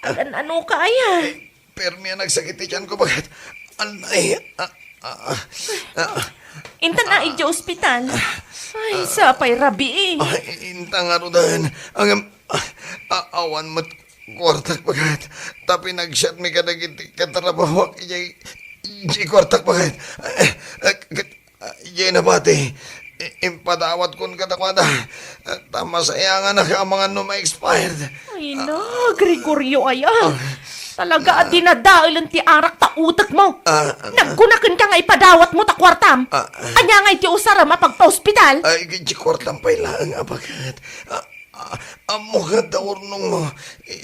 Agan-ano ka aya? Permi a nagsakit ti tianko, baket. Anay, ah, ah, ah, ah. Intan a idiay ospital. Ay, sapay rabii. Ay, intan ngaruden. Ngem, ah, ah, awan met kuartak, baket. Ta pinagsiatmi kadagiti katrabahoak idiay, idiay kuartak, baket. Eh, eh, ket, Ah, idiay nabati, i-, impadawatkon kadakuada. Ah, ta masayanganak amangan no ma-expired. Ay na, Gregorio aya. Ah. Talaga a dinadaelen ti arak ta utekmo. Ah, ah. Nagkunakenka nga ipadawatmo ta kuartam. Ah, ah. Ania ngay ti usarem a pagpaospital? Ay, ti kuartam pay laeng a baket. Ah, ah, ammo nga adda urnongmo.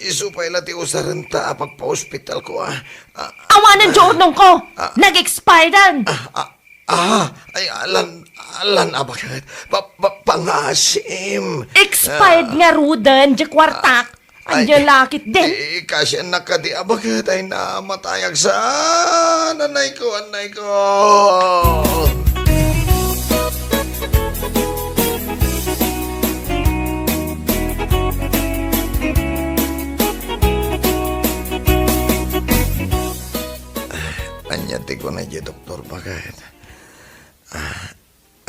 Isu pay la ti usarenta a pagpaospitalko, ah. Ah, Awanen ti urnongko. Ah. Nag-expired. Ah, ah, Ah, ay, alan, alan a baket. Pa, pa, pangasim. Expired ngaruden, diay kuartak. Ah, ay, ania la ketdin? Eh, kasiannak kadi a baket, ay namatayak sa, anay ko, anay ko.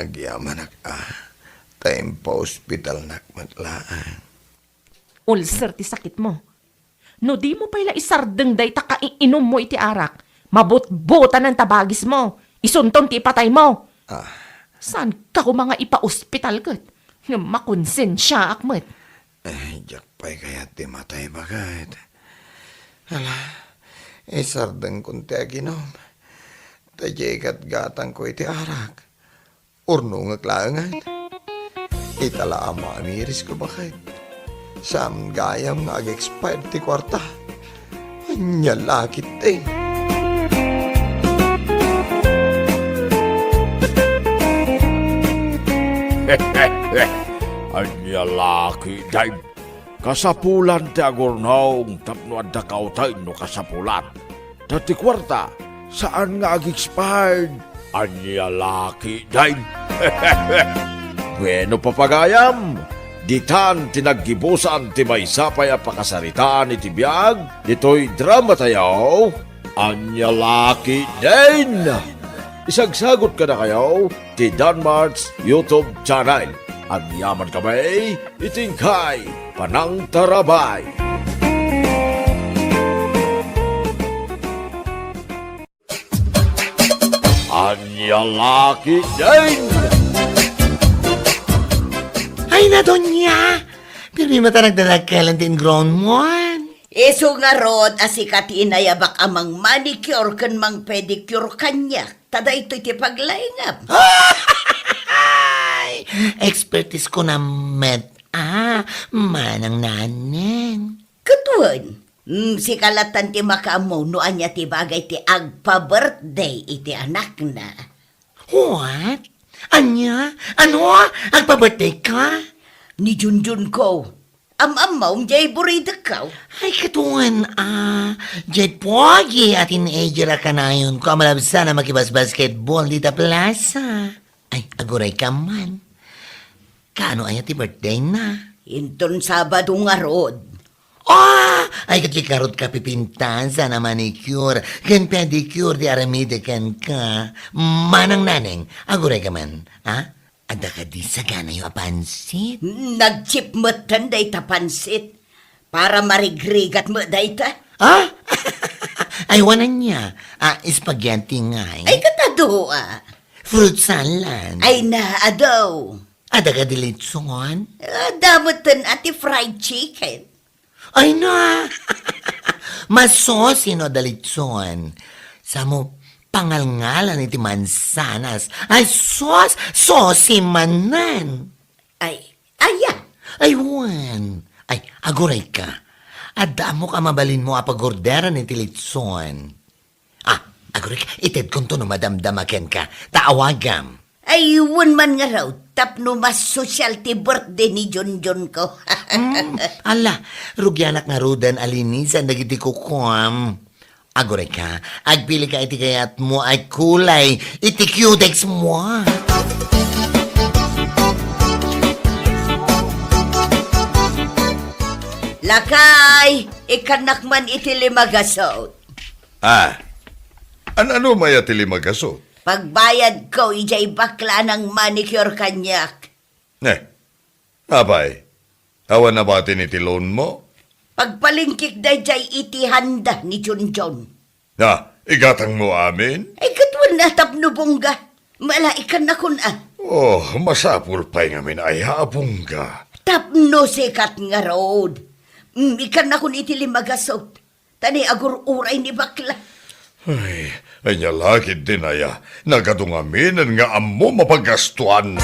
Agyamanak a, ta impaospitalnak met laeng. Ulcer ti sakitmo. No dimo pay la isardeng dayta kaiinummo iti arak, mabutbotanen ta bagismo, isunton ti ipataymo. Ah. Saanka koma nga ipaospital ket? Ngem makonsensiaak met. Eh, diak pay kayat ti matay baket. Ala, isardengkon ti aginum. Ta diay gatgatangko iti arak. Urnongek laengen. Ita la a mamirisko baket. Saan gayam nga ag-expire ti kuarta. Ania la ketdi. Ania la ketdi. Kasapulan ti agurnong tapno adda kautay no kasapulan. Ta ti kuarta, saan nga ag-expired. Ania la ketdi. Bueno, papagayam, ditan ti naggibusan ti maysa pay a pakasaritaan iti biag ditoy drama tayo. Ania la ketdi. Isagsagot kadakayo ti Danmart's YouTube channel. Agyaman kami iti inkay panangtarabay. Ania la ketdi. Ay, Nadonia! Pirmi met a nagdadakkelan ti ingrown mo. Isu ngarud a sika ti inayabak a mang-manicure ken mang-pedicure kaniak. Ta daytoy ti paglaingam. Ay! Expertise ko na met. Ah, manang naneng. Ket wen, mm, sika lattan ti makaammo no ania ti bagay ti agpa-birthday iti anakna. What? Ania? Ano? Agpa-birthday ka? Ni Junjun ko. Am-ammom, jay buridekko. Ay, ket wen, ah, jay pogi a teenager a kanayonko a malabsan a makibasbasketball dita plaza. Ay, aguray ka man. Kaano aya ti birthday na? Inton Sabado ngarud. Ah! Ay, ket di karot ka pipintasan a manicure ken pedicure ti aramide kenka. Manang naneng, aguray ka man, ha? Adda kadi saganayo a pansit? Nagchip metten dayta pansit. Para marigrigat met dayta. Ah? Ay, wen ania? Ah, spaghetti ngay? Ay, ket adu, ah. Fruit salad? Ay, na, adu. Adda kadi litson? Adda metten a ti fried chicken. Ay na! Masosi no adda litson. Samo pangalngalan iti mansanas. Ay sus! Sosi manen! Ay, aya? Ay wen. Ay, aguray ka. Adda ammok a mabalinmo a pagorderan iti litson. Ah, aguray ka, itedkonto no madamdama kenka. Ta awagam. Ay, wen man ngarud, tapno mas sosyal ti birthday ni Junjun ko. Hmm, ala, rugianak ngaruden a linisan dagiti kukuam. Aguray ka, agpili ka iti kayatmo a kulay iti cutex mo. Lakay, ikkannak man iti lima gasut. Ah, an-ano maya ti lima gasut? Pagbayadko idiay bakla a nang-manicure kaniak. Ne, apay, awan nabatin iti loan mo? Pagpalingkik daydiay iti handa ni Junjun. Na, igatang mo amin? Ay, ket wen a tapno bungga. Mala, ikkannakon a. Oh, masapul pay ngamin aya a bungga. Tapno sikat ngarud. Mm, ikkannakon iti lima gasut. Ta ni agur-uray ni bakla. Ay, ania la ketdin aya, nagadu ngaminen nga ammom a paggastuan.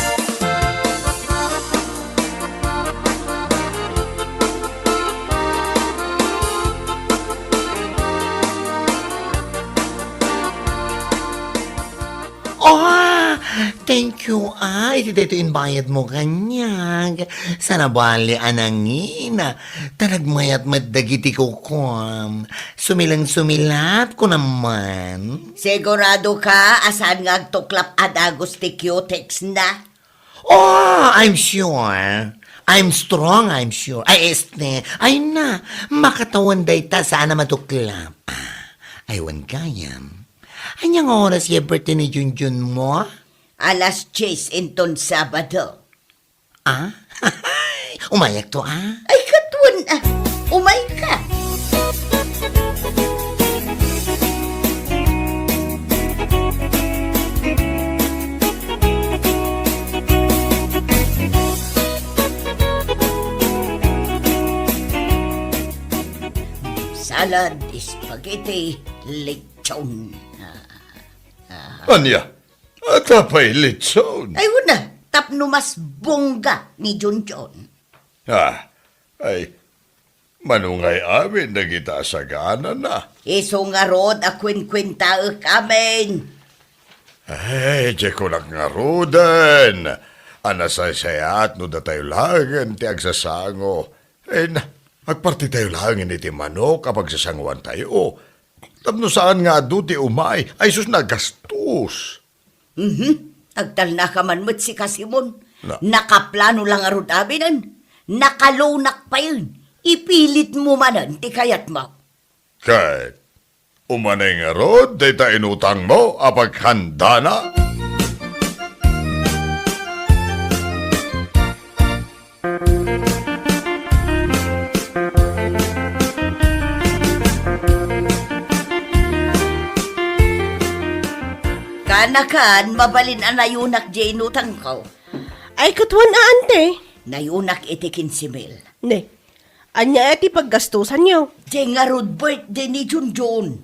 Oh, thank you, ah, iti daytoy imbayadmo kaniak. Sana bali a nangina. Ta nagmayat met dagiti kukuam. Sumileng-sumilat ko naman. Sigurado ka a saan nga agtuklap a dagus ti cutex na? Oh, I'm sure. I'm strong, I'm sure. Ay, este, ay na, makatawan dayta saan a matuklap. Ah, ay, wen gayam. Ania nga oras ya birthday ni Junjun mo? Alas dies inton Sabado. Ah? Umayakto, ah? Ay, ket wen, ah. Umayka. Salad, spaghetti, lechon. Ah, ah. Ania? Ata pay lechon? Ay, una, tapno mas bongga ni Junjun. Ah, ay, mano ngay amin dagita a saganana? Isu ngarud a kuenkuentaek amin. Ay, di ko nak ngaruden. A nasaysayaat no datayo laengen ti agsasango. Ay, na, agpartitayo laengen iti manok a pagsasangoantayo. Tapno saan nga adu ti umay, ay sus, nagastos. Mhm. Agtalnaka man met sika, Simon. Na- Nakaplano la ngarud aminen. Nakalunak payen. Ipilitmo manen ti kayatmo. Ket, umanay ngarud dayta inutangmo a paghandana? Kaanakan, mabalin a nayunak diay inutangko. Ay, ket wen a, ante? Nayunak iti kinse mil. Ne, ania ti paggastosanyo? Diay ngarud birthday ni Junjun.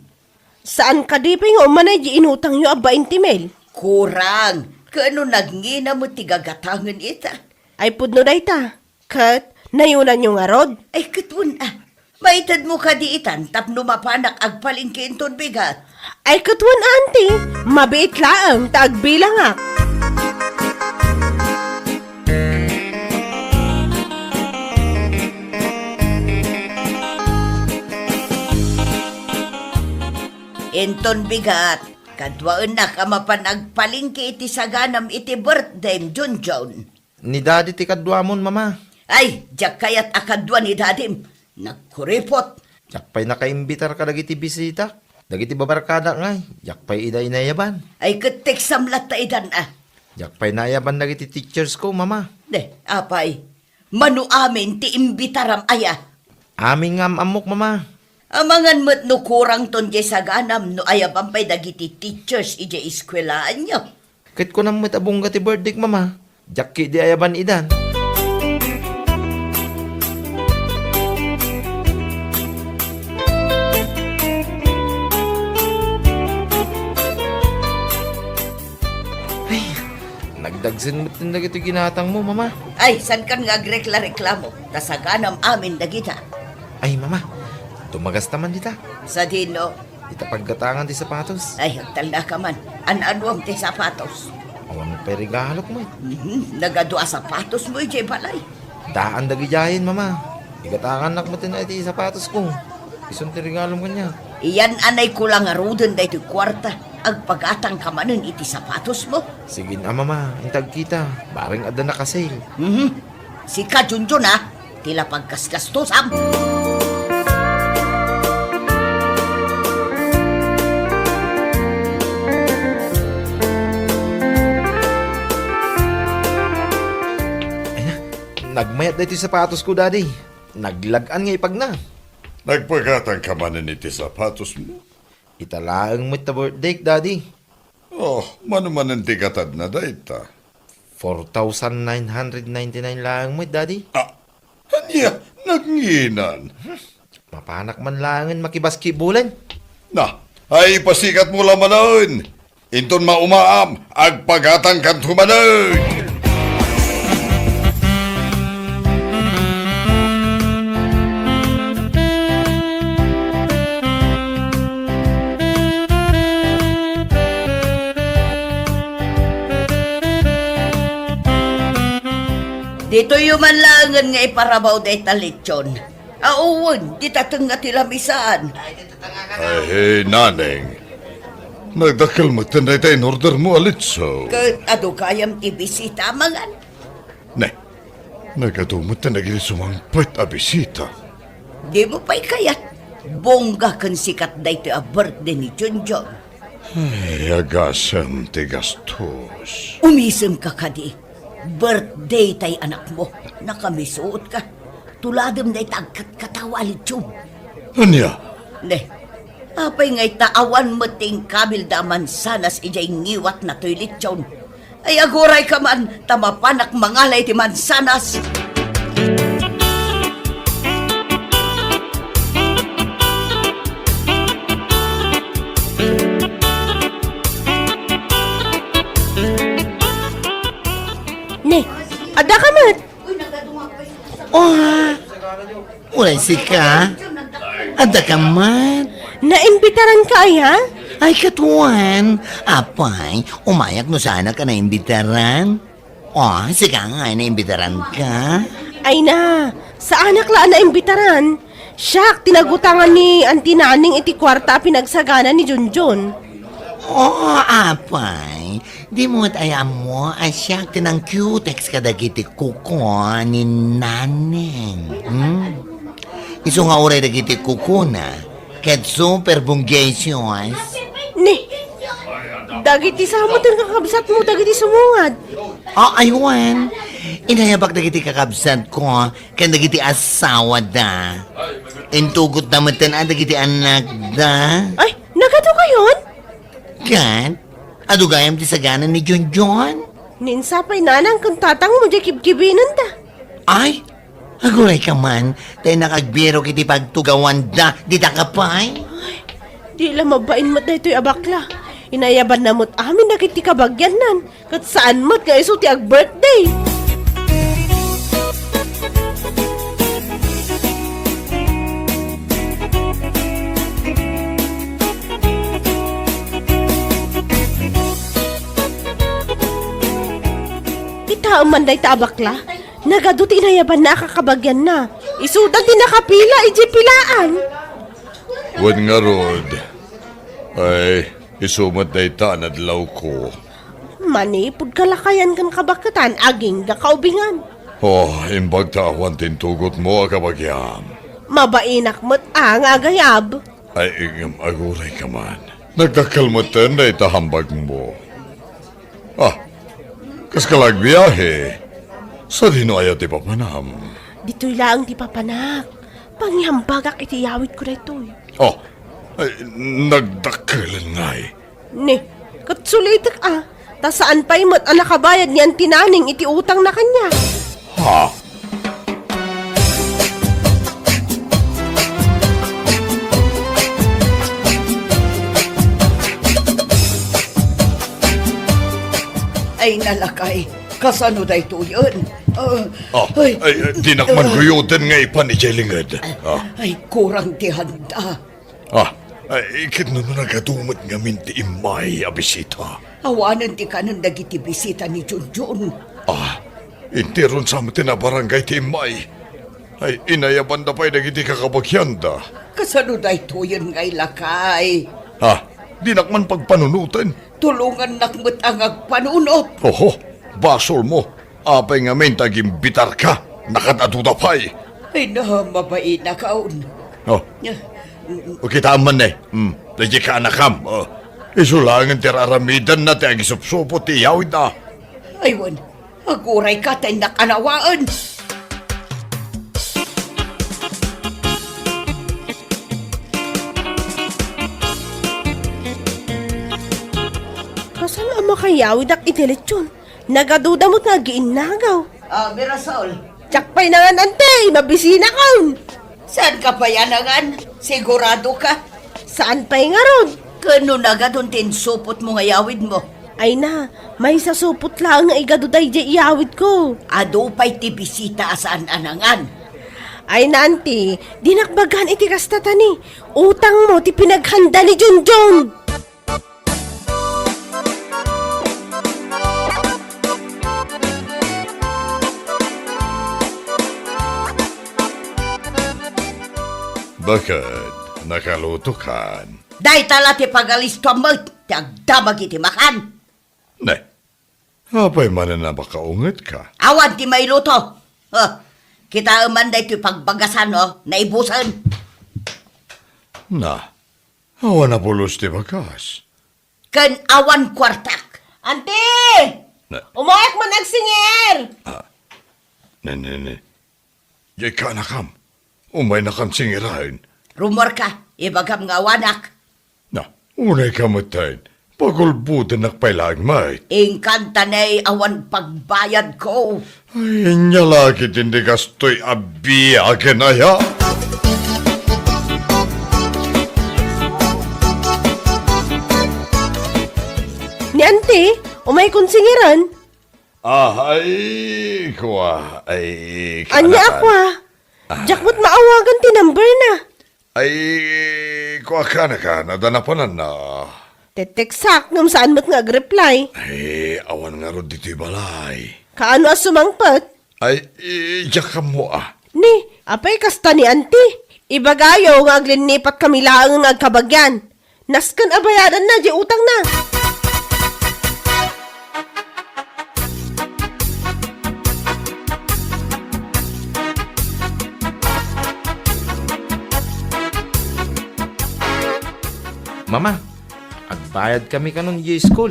Saan kadi pay nga umanay diay inutangyo a bainte mil? Kurang. Ket no nagngina met ti gagatangen ita. Ay, pudno dayta. Ket nayunanyo ngarud? Ay, ket wen a. Maitedmo kadi itan tapno mapanak agpalengke inton bigat? Ay, ket wen a, ante. Mabiit laeng ta agbilangak. Inton bigat, kaduaennak a mapan agpalengke iti saganam iti birthdaym, Junjun. Ni Daddy ti kaduamon, Mama. Ay, diak kayat a kadua ni Dadim. Nagkuripot. Diak pay nakaimbitar kadagiti bisita. Dagiti babarkada ngay, diak pay ida inayaban. Ay, ket teksam latta idan a. Diak pay naayaban dagiti teachers ko, Mama. De, apay. Mano amin ti imbitaram aya? Amin nga am-ammok, Mama. Amangan met no kurangton diay saganam no ayaban pay dagiti teachers idiay eskuelaanyo. Ket kunam met a bongga ti birthdayk, Mama. Diak ketdi ayaban idan. Ay, nagdagsen met dagiti ginatangmo, Mama. Ay, saankan nga agrekla-reklamo. Ta saganam amin dagita. Ay, Mama, tumagasta man dita. Sadino? Ita paggatangan ti sapatos. Ay, agtalnaka man. An-anuam ti sapatos? Awan pay regalok met. Mhm, nagadu a sapatosmo idiay balay. Daan dagidiayen, Mama. Igatangannak met iti sapatosko. Isun ti regalom kaniak. Iyan-anayko la ngaruden daytoy kuarta. Agpagatangka manen iti sapatosmo. Sige a, Mama. Inta agkita. Bareng adda naka-sale. Mhm. Sika, Junjun, a, ti la paggasgastusam. Ay na, nagmayat daytoy sapatosko, Daddy. Naglag-an nga ipagna. Nagpagatangka manen iti sapatosmo? Ita laeng met ta birthdayk, Daddy. Oh, mano manen ti gatadna dayta? Four thousand nine hundred ninety-nine laeng met, Daddy. Ah, ania, nagnginan? Mapanak man laengen makibasketballen. Na, ay, ipasikatmo la manen. Inton maumaam, agpagatangkanto manen. Ditoyyo man laengen nga iparabaw dayta lechon. Awan, dita tengnga ti lamisaan. Ay, Naneng. Nagdakkel metten dayta in-ordermo a lechon. Ket adu gayam ti bisita a mangan. Ne, nagadu metten dagiti sumangpet a bisita. Dimo pay kayat? Bongga ken sikat daytoy a birthday ni Junjun. Ay, agasem ti gastos. Umisemka kadi. Birthday tay anakmo. Nakamisuotka. Tuladem dayta agkatkatawa a lechon. Ania? Ne, apay nga ita awan met ti inkabilda a mansanas idiay ngiwatna toy lechon? Ay, agurayka man, ta mapanak mangala iti mansanas. Ne, adda ka met? Oh, uray sika? Adda ka met? Naimbitaran ka aya? Ay, katuan. Apay, umayak no saanak a naimbitaran. Oh, sika nga, naimbitaran ka? Ay na, saanak la a naimbitaran. Siak, ti nagutangan ni Auntie Naning iti kuarta a pinagsagana ni Junjun. Oh, apay. Dimo met aya ammo a siak ti nangkiutex kadagiti kuko ni Naning. Hmm? Isu nga uray dagiti kukona, ket super bonggacious. Ni, dagiti sa met ti kakabsatmo dagiti sumungad. Ah, aywan. Inayabak dagiti kakabsatko ken dagiti asawada. Intugotda metten a dagiti anakda. Ay, nagadu kayon? Ket, adu gayam ti sagana ni Junjun? Ni insa pay nanang ken tatangmo diay kibkibinenda. Ay, agurayka man, ta innak agbirok iti pagtugawanda, dita ka pay? Ay, di la mabain met daytoy a bakla. Inayabanna met amin dagiti kabagiannan, ket saan met nga isu ti agbirthday. Kitaem man dayta a bakla, nagadu ti inayabanna a kakabagianna. Isuda ti nakapila idiay pilaan. Wen ngarud, ay, isu met dayta a nadlawko. Manipud kalakayan ken kabaketan, agingga kaubingan. Oh, imbag ta awan ti intugotmo a kabagiam. Mabainak met a nga agayab. Ay, ngem agurayka man. Nagdakkel metten dayta hambagmo. Ah, kaska la agbiahe? Sadino aya ti papanam? Ditoy laeng ti papanak. Pangihambagak iti iyawidko daytoy. Oh, ay, nagdakkelen ngay. Ni, ket sulitek a, ta saan pay met a nakabayad ni Auntie Naning iti utangna kaniak. Ha? Ay, nalakay. Kasano daytoyen? Ah, Ah, ay, ay, ay, dinak man ah, guyoden nga ipan idiay linged. Ah. Ay, kurang ti handa. Ah, ay, ket no, no nagadu met ngamin ti immay a bisita? Awanen ti kanen dagiti bisita ni Junjun. Ah, interon sa met ti nabarangay ti immay. Ay, inayabanda pay dagiti kakabagianda. Kasano daytoyen nga ilakay? Ah, dinak man pagpanunoten. Tulongannak met a nga agpanunot. Oho, basolmo. Apay ngamin ta agimbitarka? Nakad-aduda pay. Ay na, mabainak a. Oh. Ah, O, kitaem man ne. Hmm, daydi kaanakam. Oh. Isu laengen ti ar-aramidenna ti agisupsupot ti iyawidna. Ay wen, agurayka ta innak anawaen. Kasano a makayawidak iti lechon? Nagaduda met nga agiinnagaw. Ah, Mirasol. Diak pay nangan, anti, mabisinakon. Saanka pay a nangan? Sigurado ka? Saan pay ngarud? Ken no nagadun ti insupotmo nga yawidmo? Ay na, maysa supot laeng nga igadu daydiay iyawidko. Adu pay ti bisita a saan a nangan. Ay na, anti, dinak bagan iti kasta, ta ni utangmo ti pinaghanda ni Junjun. Baket, nakalutokan? Dayta la ti pagalistoam met ti agdamag iti makan. Ne, apay manen a makaungetka? Awan ti mailuto. Huh, kitaem man daytoy pagbagasan, oh, naibusen. Na, awan a pulos ti bagas. ken awan kuartak. Anti! Na- Umayak man agsingir! Ah, ne, ne, ne. Jay kaanakam. Umaynakam singiren. Rummuarka, ibagam nga awanak. Na, unayka metten. Pagulbodennak pay laeng met. Inkanta ne awan pagbayadko. Ay, ania la ketdi kastoy a biagen aya? Ni Auntie, umaykon singiren. Ah, ay, kua, ay, ania a kua? Ah. Diak met maawagan ti number na. Ay, kua, kaanaka, adda napananna. Teteksak, ngem saan met nga agreply. Ay, awan ngarud ditoy balay. Kaano a sumangpet? Ay, i-, diak ammo, ah. Ni, apay kasta ni Auntie? Ibagayo nga aglinnipat kami laeng nga agkabagian. Nasken a bayadanna diay utangna. Mama, agbayad kami kanon diay school.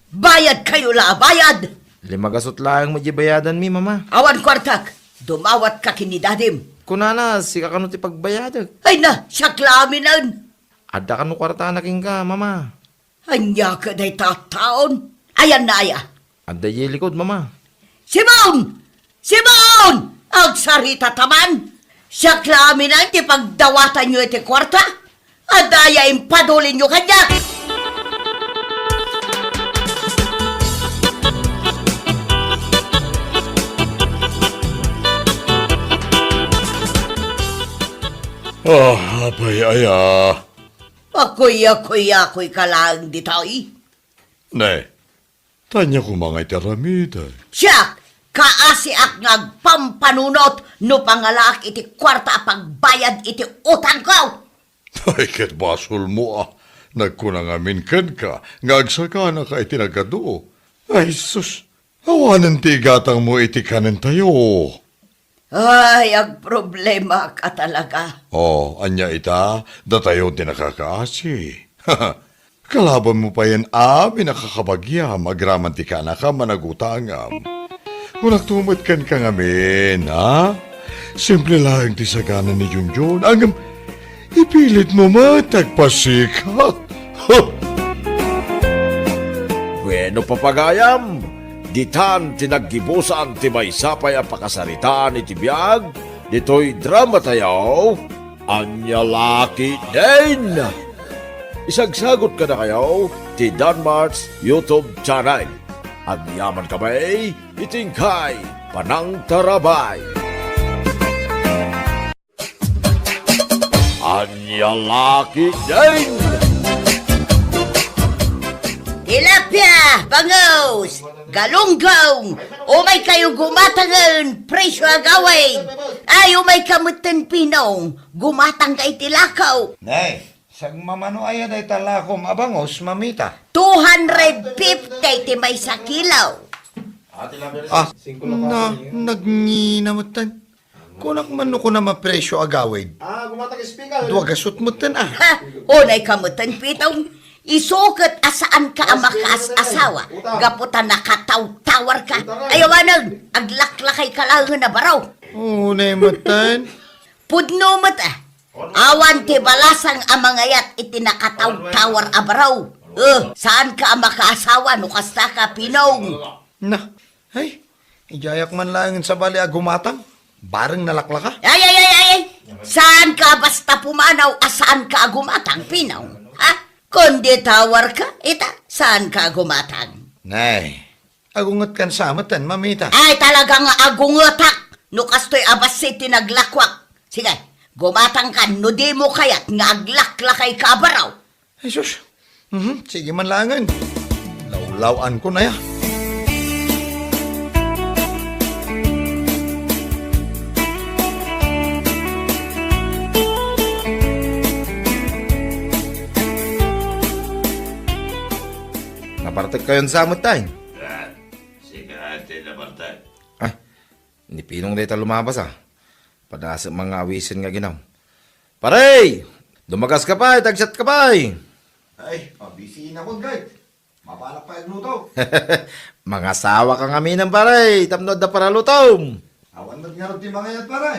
Bayad kayo la a bayad! Lima gasut laeng met diay bayadanmi, Mama. Awan kuartak. Dumawat ka ken ni Dadim. Kunana, sika kano ti pagbayadek. Ay na, siak la aminen. Adda kano kuartana kenka, Mama? Ania kadi dayta a taon? Ayanna aya? Adda idiay likod, Mama. Simon! Simon! Agsarita ta man! Siak la aminen ti pagdawatanyo iti kuarta. Adda aya impadulinyo kaniak? Ah, apay aya? Akuyakuyakoyka laeng ditoy. Ne, ania koma nga iti aramidek? Siak, kaasiak nga agpampanunot no pangalaak iti kuarta a pagbayad iti utangko. Ay, ket basolmo a nagkuna ngamin kenka nga agsaganaka iti nagadu. Ay, sus, awanen ti igatangmo iti kanentayo. Ay, agproblemaak a talaga. Oh, ania ita? Datayo ti nakakaasi. Kalabanmo payen amin a kakabagiam agraman ti kaanakam a nagutangam. Kunakto met kenka ngamin, ha? Simple laeng ti sagana ni Junjun, ngem ipilitmo met ti agpasikat. Bueno, papagayam, ditan ti naggibusan ti maysa pay a pakasaritaan iti biag ditoy dramatayo, Ania La Ketdin! Isagsagut kadakayo ti Danmart's YouTube channel. Agyamankami iti inkay panangtarabay. Ania La Ketdin! Tilapia, bangus, galunggong, umay kayo gumatangen, presyo agawid. Ay, umay ka metten, Pinong, gumatang ka iti lako. Nay, sagmamano aya dayta lakom a bangus, mamita? Two hundred fifty ti maysa kilo. Ah, na, nagngina metten. Kunak man no kunam a presyo agawid. Ah, gumatang speaker. Dua gasut metten, ah. Ha? Unay ka metten, Pitong. Isu ket a saanka a makaas-asawa gapu ta nakatawtawar ka. Ay, awanen, aglaklakay ka laengen a baro. Unay metten. Pudno met, ah. Awan ti balasang a mangayat iti nakatawtawar a baro. Eh, saanka a makaasawa no kasta ka, Pinong. Na, ay, idiayak man laengen sabali a gumatang. Bareng nalaklaka. Ay, ay, ay, ay, ay! Saanka a basta pumanaw a saanka a gumatang, Pinong? Ha? Kundi tawar ka, ita, saanka a gumatang. Nay, agungetkan sa metten, mamita. Ay, talaga nga agungetak no kastoy a bassit ti naglakwak. Sige, gumatang ka no dimo kayat nga aglaklakay ka a baro. Ay, sus. Mhm, sige man laengen. Lawlaw-an ko na ya. Napartek kayon sa met, tay? Ah, sika ti napartek. Ah, ni Pinong dayta lumabas, ah. Padasem nga awisen nga ginaw. Pare! Dumagas ka pay, tagsiat ka pay! Ay, mabisi inakon, guys. Mapanak pay agluto. Mangasawa ka ngamin, pare, tapno adda paralutom. Awan met ngarud ti mangayat, pare.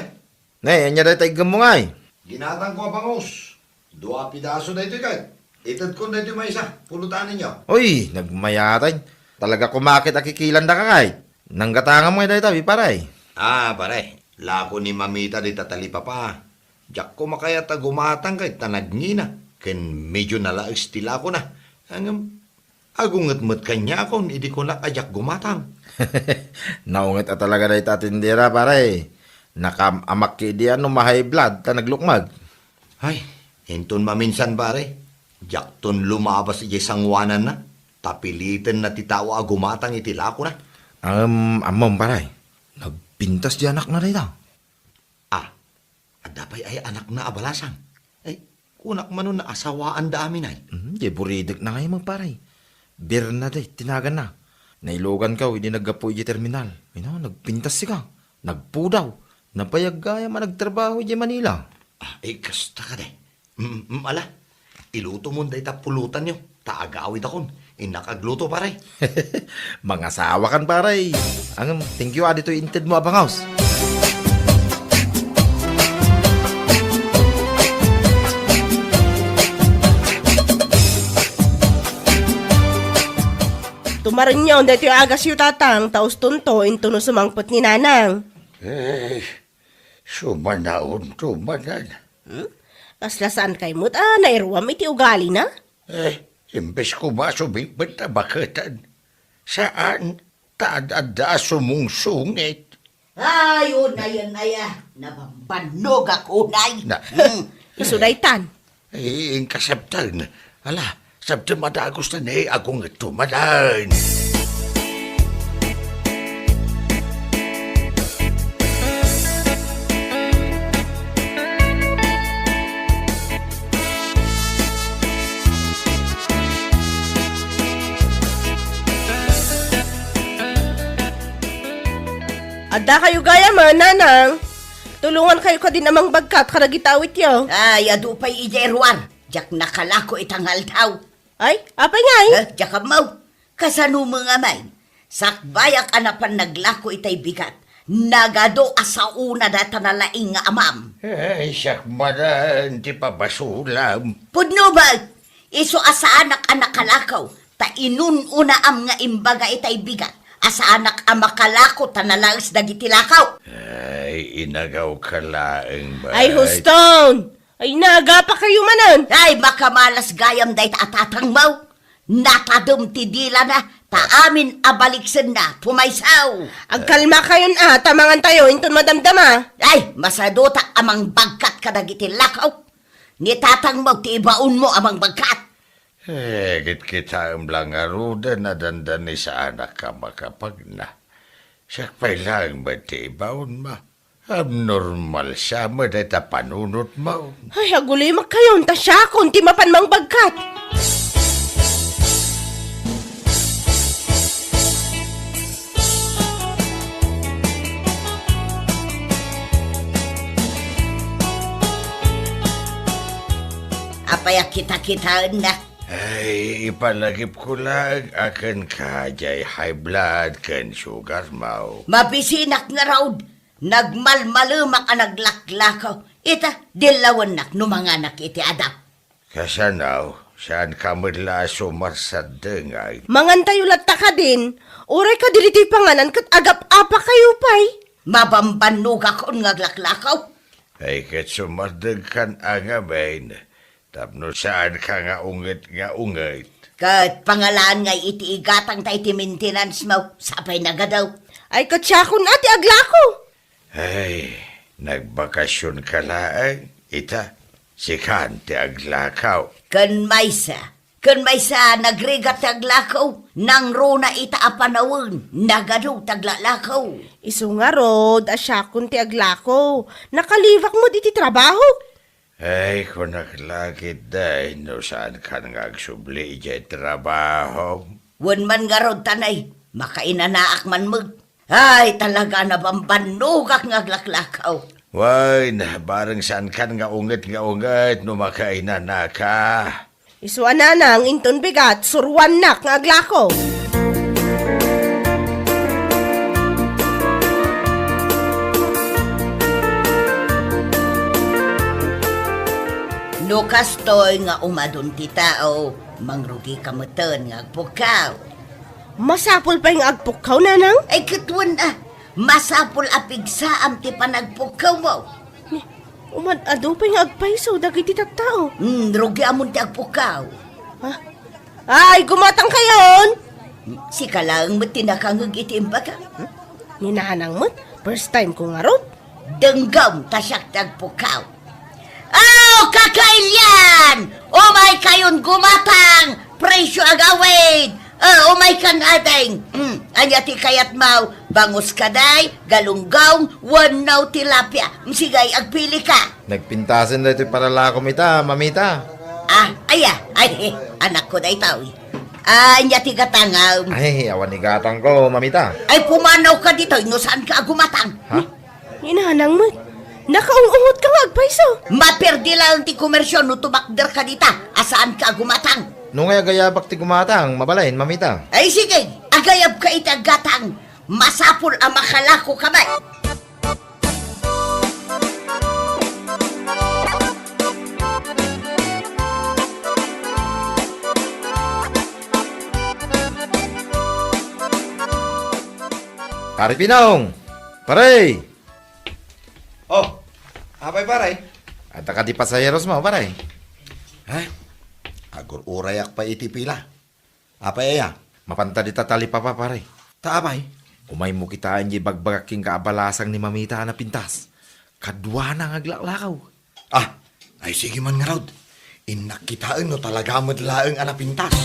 Ne, ania dayta iggemmo ngay? Ginatang ko a bangus. Dua pidaso daytoy, kay. Itedkon daytoy maysa, pulutanenyo. Uy, nagmayatay. Talaga kumakit a kikilandaka, kay. Nanggatangam ngay dayta, pare. Ah, pare. Lako ni mamita dita talipapa. Diak ko makayat a gumatang kay ta nagngina. Ken medyo nalaes ti lakona. Ngem, agunget met kaniakon idi kunak a diak gumatang. Naunget a talaga dayta a tindera, pare. Nakaam-amak idi a no ma-high blood ta naglukmag. Ay, inton maminsan, pare, diakton lumabas idiay sangoananna, ta pilitenna ti tao a gumatang iti lakona. Am-, ammom, pare, nagpintas di anakna dayta. Ah, adda pay ay anakna a balasang. Ay, kunak manon naasawaanda amin ay. Hmm, di buridek na ngay, pare. Bernadette ti naganna. Nailogankaw idi naggapu idiay terminal. Ay na, nagpintas sika. Nagpudaw. Nabayag gayam a nagtrabaho idiay Manila. Ah, eh, kasta ka, de. Mm, mm, ala. Ilutomon dayta pulutanyo. Ta agawidakon. Innak agluto, pare. Mangasawakan, pare. Ngem, thank you, ah, ditoy intedmo a bangus. Tumarenyo, daytoy agasyo, tatang, ta ustonto, intono sumangpet ni nanang. Eh, sumanaon, tumanan. Hmm? Kasla saan kay met a nairuam iti ugalina? Eh, imbes koma sumingpet a baketen. Saan, ta ad-adda a sumungsungit. Ay, unayen aya, nabambannogak unay. Na- Hmm. Isu daytan. Ay, inkasabtan. Ala, sabtem a dagus ta ne, agunget tumanan. Adda kayo gayam, nanang. Tulongan kayo kadin a mangbagkat kadagiti awityo. Ay, adu pay idiay ruar. Diak nakalako ita nga aldaw. Ay, apay ngay? Eh, diak ammo. Kasano met ngay? Sakbayak a napan naglako itay bigat. Nagadu a saona dayta nalaing nga amam. Ay, siak manen ti pabasolam. Pudno ba? Isu a saanak a nakalako, ta inun-unaam nga imbaga itay bigat a saanak a makalako ta nalaes dagiti lako. Ay, inagawka laeng, bay. Ay, huston! Ay, naagapa kayo manen! Ay, makamalas gayam dayta a tatangmo. Natadem ti dilana, ta amin a baliksenna, pumaysaw. Agkalma kayon a, ta mangan tayo, inton madamdama. Ay, masadutak a mangbagkat kadagiti lako. Ni tatangmo ti ibaonmo a mangbagkat. Eh, kitkitaem la ngaruden a dandani saanak a makapagna. Siak pay laeng met ti ibaonmo. Abnormal sa met dayta panunotmo. Ay, agulimak kayon, ta siakon ti mapan mangbagkat. Apay a kitakitaenna? Ay, ipalagipko laeng a kenka diay high blood ken sugarmo. Mabisinak ngarud, nagmalmalemak a naglaklako. Ita, dillawennak no manganak iti adap. Kasano, saanka met la a sumarsaddengay? Mangantayo latta kadin, uray kadi ditoy panganan ket agap-apa kayo pay. Mabambannogakon nga aglaklako. Ay, ket sumardengkan a ngamin. Tapno saanka nga unget nga unget. Ket pangalaan ngay iti igatangta iti maintenance mo, sapay nagadu. Ay, ket siakon a ti aglako. Ay, nagbakasionka laeng, ita, sikan ti aglako. Ken maysa, ken maysa, nagrigat ti aglako, nangruna ita a panawen, nagadu ti aglalako. Isu ngarud a siakon ti aglako, nakalibak met iti trabaho. Ay, kunak la ketdi, no saankan nga agsubli idiay trabaho. Wen man ngarud, tanay, makainanaak man met. Ay, talaga, nabambannogak nga aglaklakaw. Wen, bareng saankan nga unget nga unget no makainanaka. Isu a nanang, inton bigat, suruannak nga aglako. No kastoy nga umadun ti tao, mangrugika metten nga agpukkaw. Masapul pay nga agpukkaw, nanang? Ay, ket wen a, masapul a pigsaam ti panagpukkawmo. Ni, umad-adu pay nga agpayso dagiti tattao. Hmm, rugiamon ti agpukkaw. Ha? Ay, gumatangkayon! Sika laeng met ti nakangngeg iti imbagam. Hmm? Ni nanang met, first time ko ngarud. Denggem ta siak ti agpukkaw. Oh, kakailian! Umaykayon gumatang! Presyo agawid! Oh, umaykan, ading! Hmm, ania ti kayatmo? Bangus kadi, galunggong, wenno tilapia? Hmm, sige, agpilika. Nagpintasen daytoy paralakom ita, mamita. Ah, aya, ay, anakko daytoy. Ah, ania ti gatangam? Ay, awan ni gatangko, mamita. Ay, pumanawka ditoy no saanka a gumatang. Ha? Ni nanang met, nakaung-ungotka nga agpayso. Maperdi laeng ti komersio no tumakderka dita a saanka a gumatang. No ngay agayabak ti gumatang, mabalin, mamita. Ay, sige, agayabka iti aggatang. Masapul a makalakoka met. Pare Pinong! Pare! Oh, apay, pare? Adda kadi pasaheros mo, pare? Ha? Agur-urayak pay iti pila. Apay aya? Mapanta dita talipapa, pare. Ta apay? Umaymo kitaen diay bagbagak kenka a balasang ni mamita a napintas. Kaduana nga aglaklakaw. Ah, ay sige man ngarud. Innak kitaen no talaga met laeng a napintas.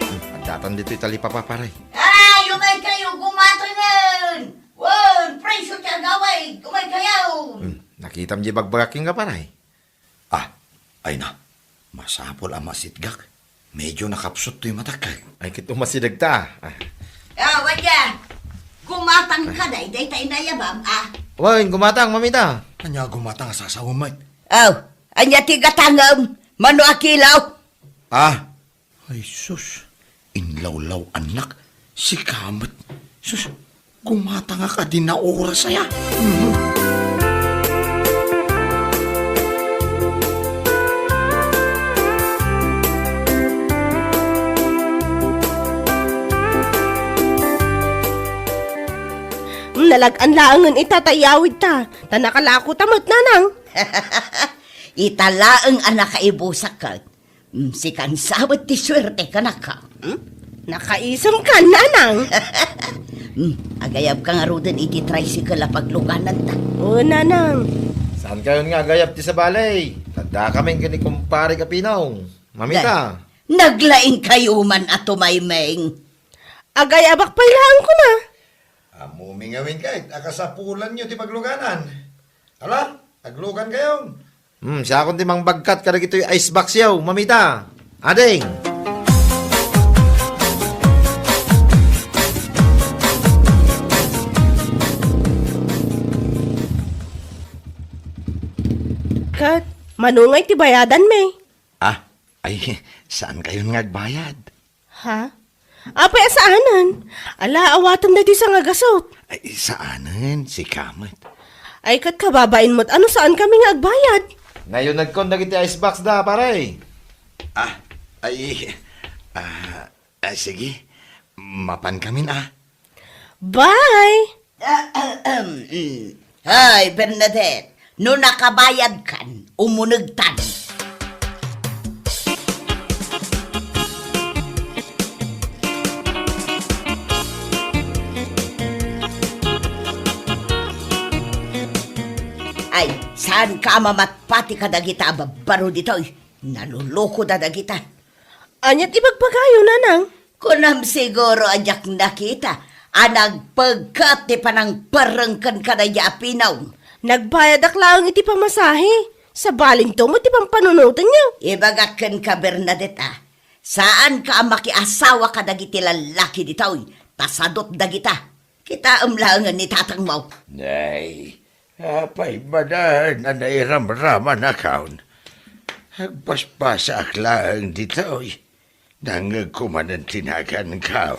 Hmm, addatan ditoy talipapa, pare. Ay, umaykayo, gumatangen! Wen, presyo ti agawid, umaykayo! Hmm, nakitam diay bagbagak kenka, pare? Ah, ay na, masapul a masitgak. Medyo nakapsut toy matak. Ay, ket umasideg ta. Ah. Ah, wadya. Gumatang ka, day, day ta inayabam, ah. Wen, gumatang, mamita. Ania gumatang a sasawemet? Oh, ania ti gatangem? Mano a kilo? Ah, ay sus, inlawlaw-annak, sika met. Sus, gumatangak a di naoras aya. Mhm. Nalag-an laengen ita ta iyawidta, ta nakalako ta met, nanang. Ita laeng a nakaibusak ket. Mm, sikan sabet ti suerte, kanaka. Hmm? Nakaisem ka, nanang. Hmm, agayab ka ngaruden iti tricycle a paglugananta. O, nanang. Saan kayon nga agayab ti sabali? Tadda kami ken ni kumpare Kapinong. Mamita. Naglaing kayo man a tumaymeng. Agayabak pay laeng kuna. Ammom ngamin ket a kasapulanyo ti pagluganan. Ala, aglugan kayon. Hmm, siakon ti mangbagkat kadagitoy ice box yaw, mamita. Ading! Ket, mano ngay ti bayadanmi? Ah, ay, saan kayon nga agbayad? Ha? Apay a saanen? Ala, awatem daytoy sangagasut. Ay, saanen, sika met. Ay, ket kababain met, ano saan kami nga agbayad? Nayunagkon dagiti ice box da, pare. Ah, ay, ah, ay, sige. Mapan kamin, ah. Bye! Ahem. Hay, Bernadette, no nakabayadkan, umunegtan. Ay, saan ka a mamatpati kadagita a babbaro ditoy? Naluluko da dagita. Ania ti bagbagayo, nanang? Kunam siguro a diak nakita a nagpegket ti panangperreng ken kadaydi a Pinong. Nagbayadak laeng iti pamasahe. Sabalinto met ti pampanunotenyo. Ibagak kenka, Bernadette, a, saanka a makiasawa kadagiti lallaki ditoy, ta sadot dagita. Kitaem laengen ni tatangmo. Nay, apay manen a nairamramanakon? Agbasbasaak laeng ditoy. Nangngegko manen ti naganko.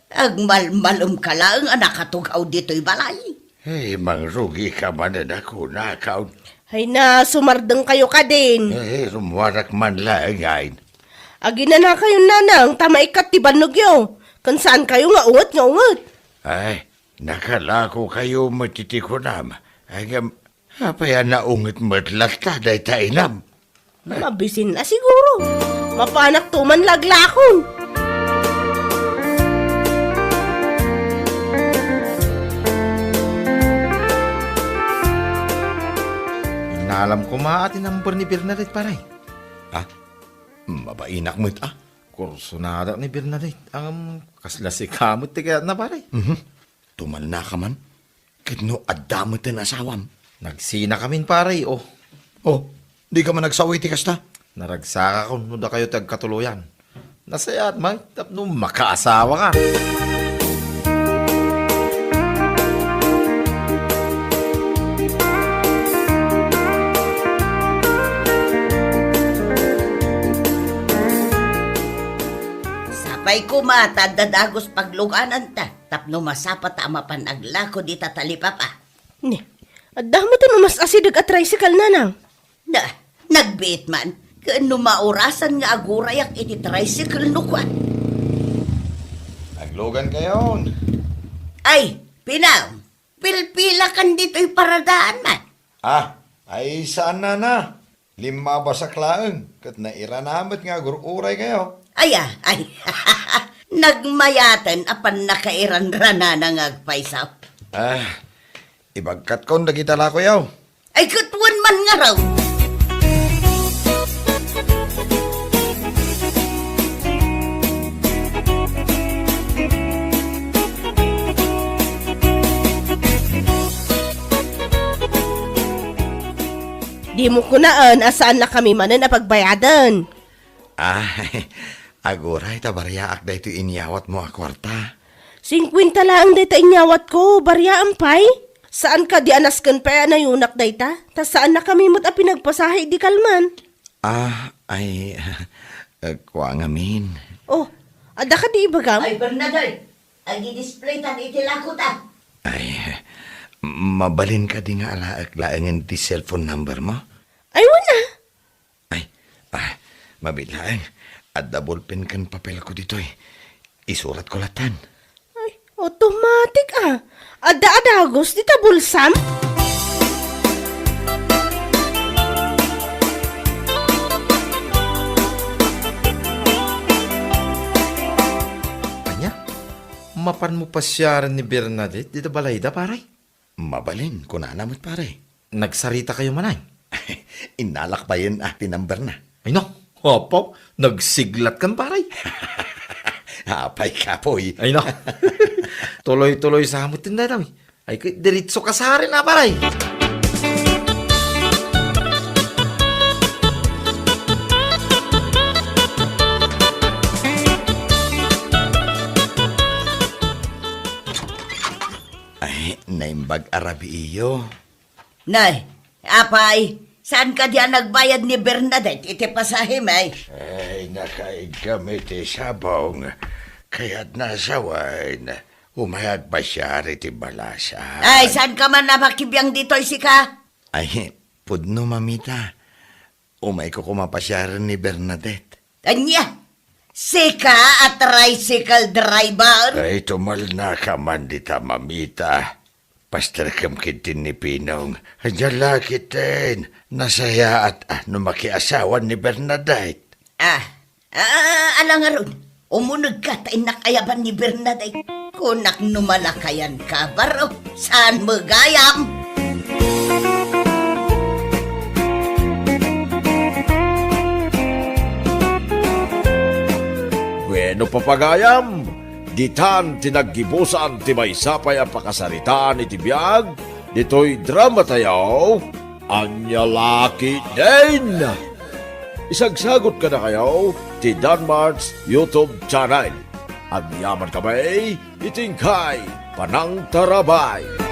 Agmalmalemka laeng a nakatugaw ditoy balay. Ay, mangrugika manen a kunakon. Ay na, sumardengkayo kadin. Ay, rummuarak man laeng, ay. Aginanakayon, nanang, ta maikkat ti bannogyo. Ken saankayo nga unget nga unget. Ay, nakalakokayo met iti kunam. Ay, ngem, apay a naunget met latta dayta inam? Mabisin a siguro. Mapanakto man laglakon. Innalam koma a ti number ni Bernadette, pare. Ha? Mabainak met, a. Kursonadak ni Bernadette. Ngem kasla sika met ti kayatna, pare. Mhm. Tumalnaka man? Ket no adda met ti asawam? Nagsinakamin, pare, o. O, dika man agsaw iti kasta? Naragsakakon no dakayo ti agkatuloyan. Nasayaat man tapno makaasawaka. Sapay koma ta adda dagus paglugananta tapno masapata a mapan aglako dita talipapa. Ni, adda met ti umas-asideg a tricycle, nanang? Na, nagbiit man. Ken no maurasan nga agurayak iti tricycle no kua. Aglugankayon. Ay, Pinang, pilpilakan ditoy paradaan man. Ah, ay saan, nana. Limmabasak laeng, ket nairana met nga agur-uraykayo. Aya, ay, nagmayaten a pannakairanranana nga agpayso. Ah, ibagkatkon dagita lakoyo. Ay, ket wen man ngarud. Dimo kunaen a saannakami manen a pagbayaden. Ah, aguray ta bariaak daytoy inyawatmo a kuarta. Singkuenta laeng dayta inyawatko, bariaam pay? Saan kadi a nasken pay a nayunak dayta? Ta saannakami met a pinagpasahe idi kalman. Ah, ay, eh, kua ngamin. Oh, adda kadi ibagam? Ay, Bernadette, agidisplay tan iti lakota. Ay, mabalin kadi nga alaek laengen ti cellphone number mo? Ay, wen a. Ay, ah, mabiit laeng. Adda bolpen ken papelko ditoy. Isuratko lattan. Ay, automatic a. Adda a dagus dita bulsam? Ania? Mapanmo pasiaren ni Bernadette dita balayda, pare? Mabalin, kunana met, pare. Nagsaritakayo manen? Innalak payen a ti numberna. Ay, no. Apo, nagsiglatkan, pare. Apay, kapoy. Ay, no. Tuloy-tuloy sa met ti dayta, eh. Ay, kay diretso ka sa rin, ah, pare. Ay, naimbag a rabiiyo. Nay, apay, saan kadi a nagbayad ni Bernadette iti pasahem, ay? Ay, nakaigam iti sabong. Kayatna a sawen, umay agpasiar iti balasang. Ay, saan ka man a makibiang ditoy, sika? Ay, pudno, mamita. Umayko koma pasiaren ni Bernadette. Ania? Sika a tricycle driver? Ay, tumalnaka man dita, mamita. Pasterkem ketdin ni Pinong. Ania la ketdin, nasayaat a no makiasawan ni Bernadette. Ah, ah, ala ngarud. Umunegka ta innak ayaban ni Bernadette. Kunak no malakayanka, baro, saan met gayam? Bueno, papagayam, ditan ti naggibusan ti maysa pay a pakasaritaan iti biag ditoy dramatayo, Ania la ketdin. Isagsagot kadakayo ti Danmart's YouTube channel. Agyaman kami iti inkay panangtarabay.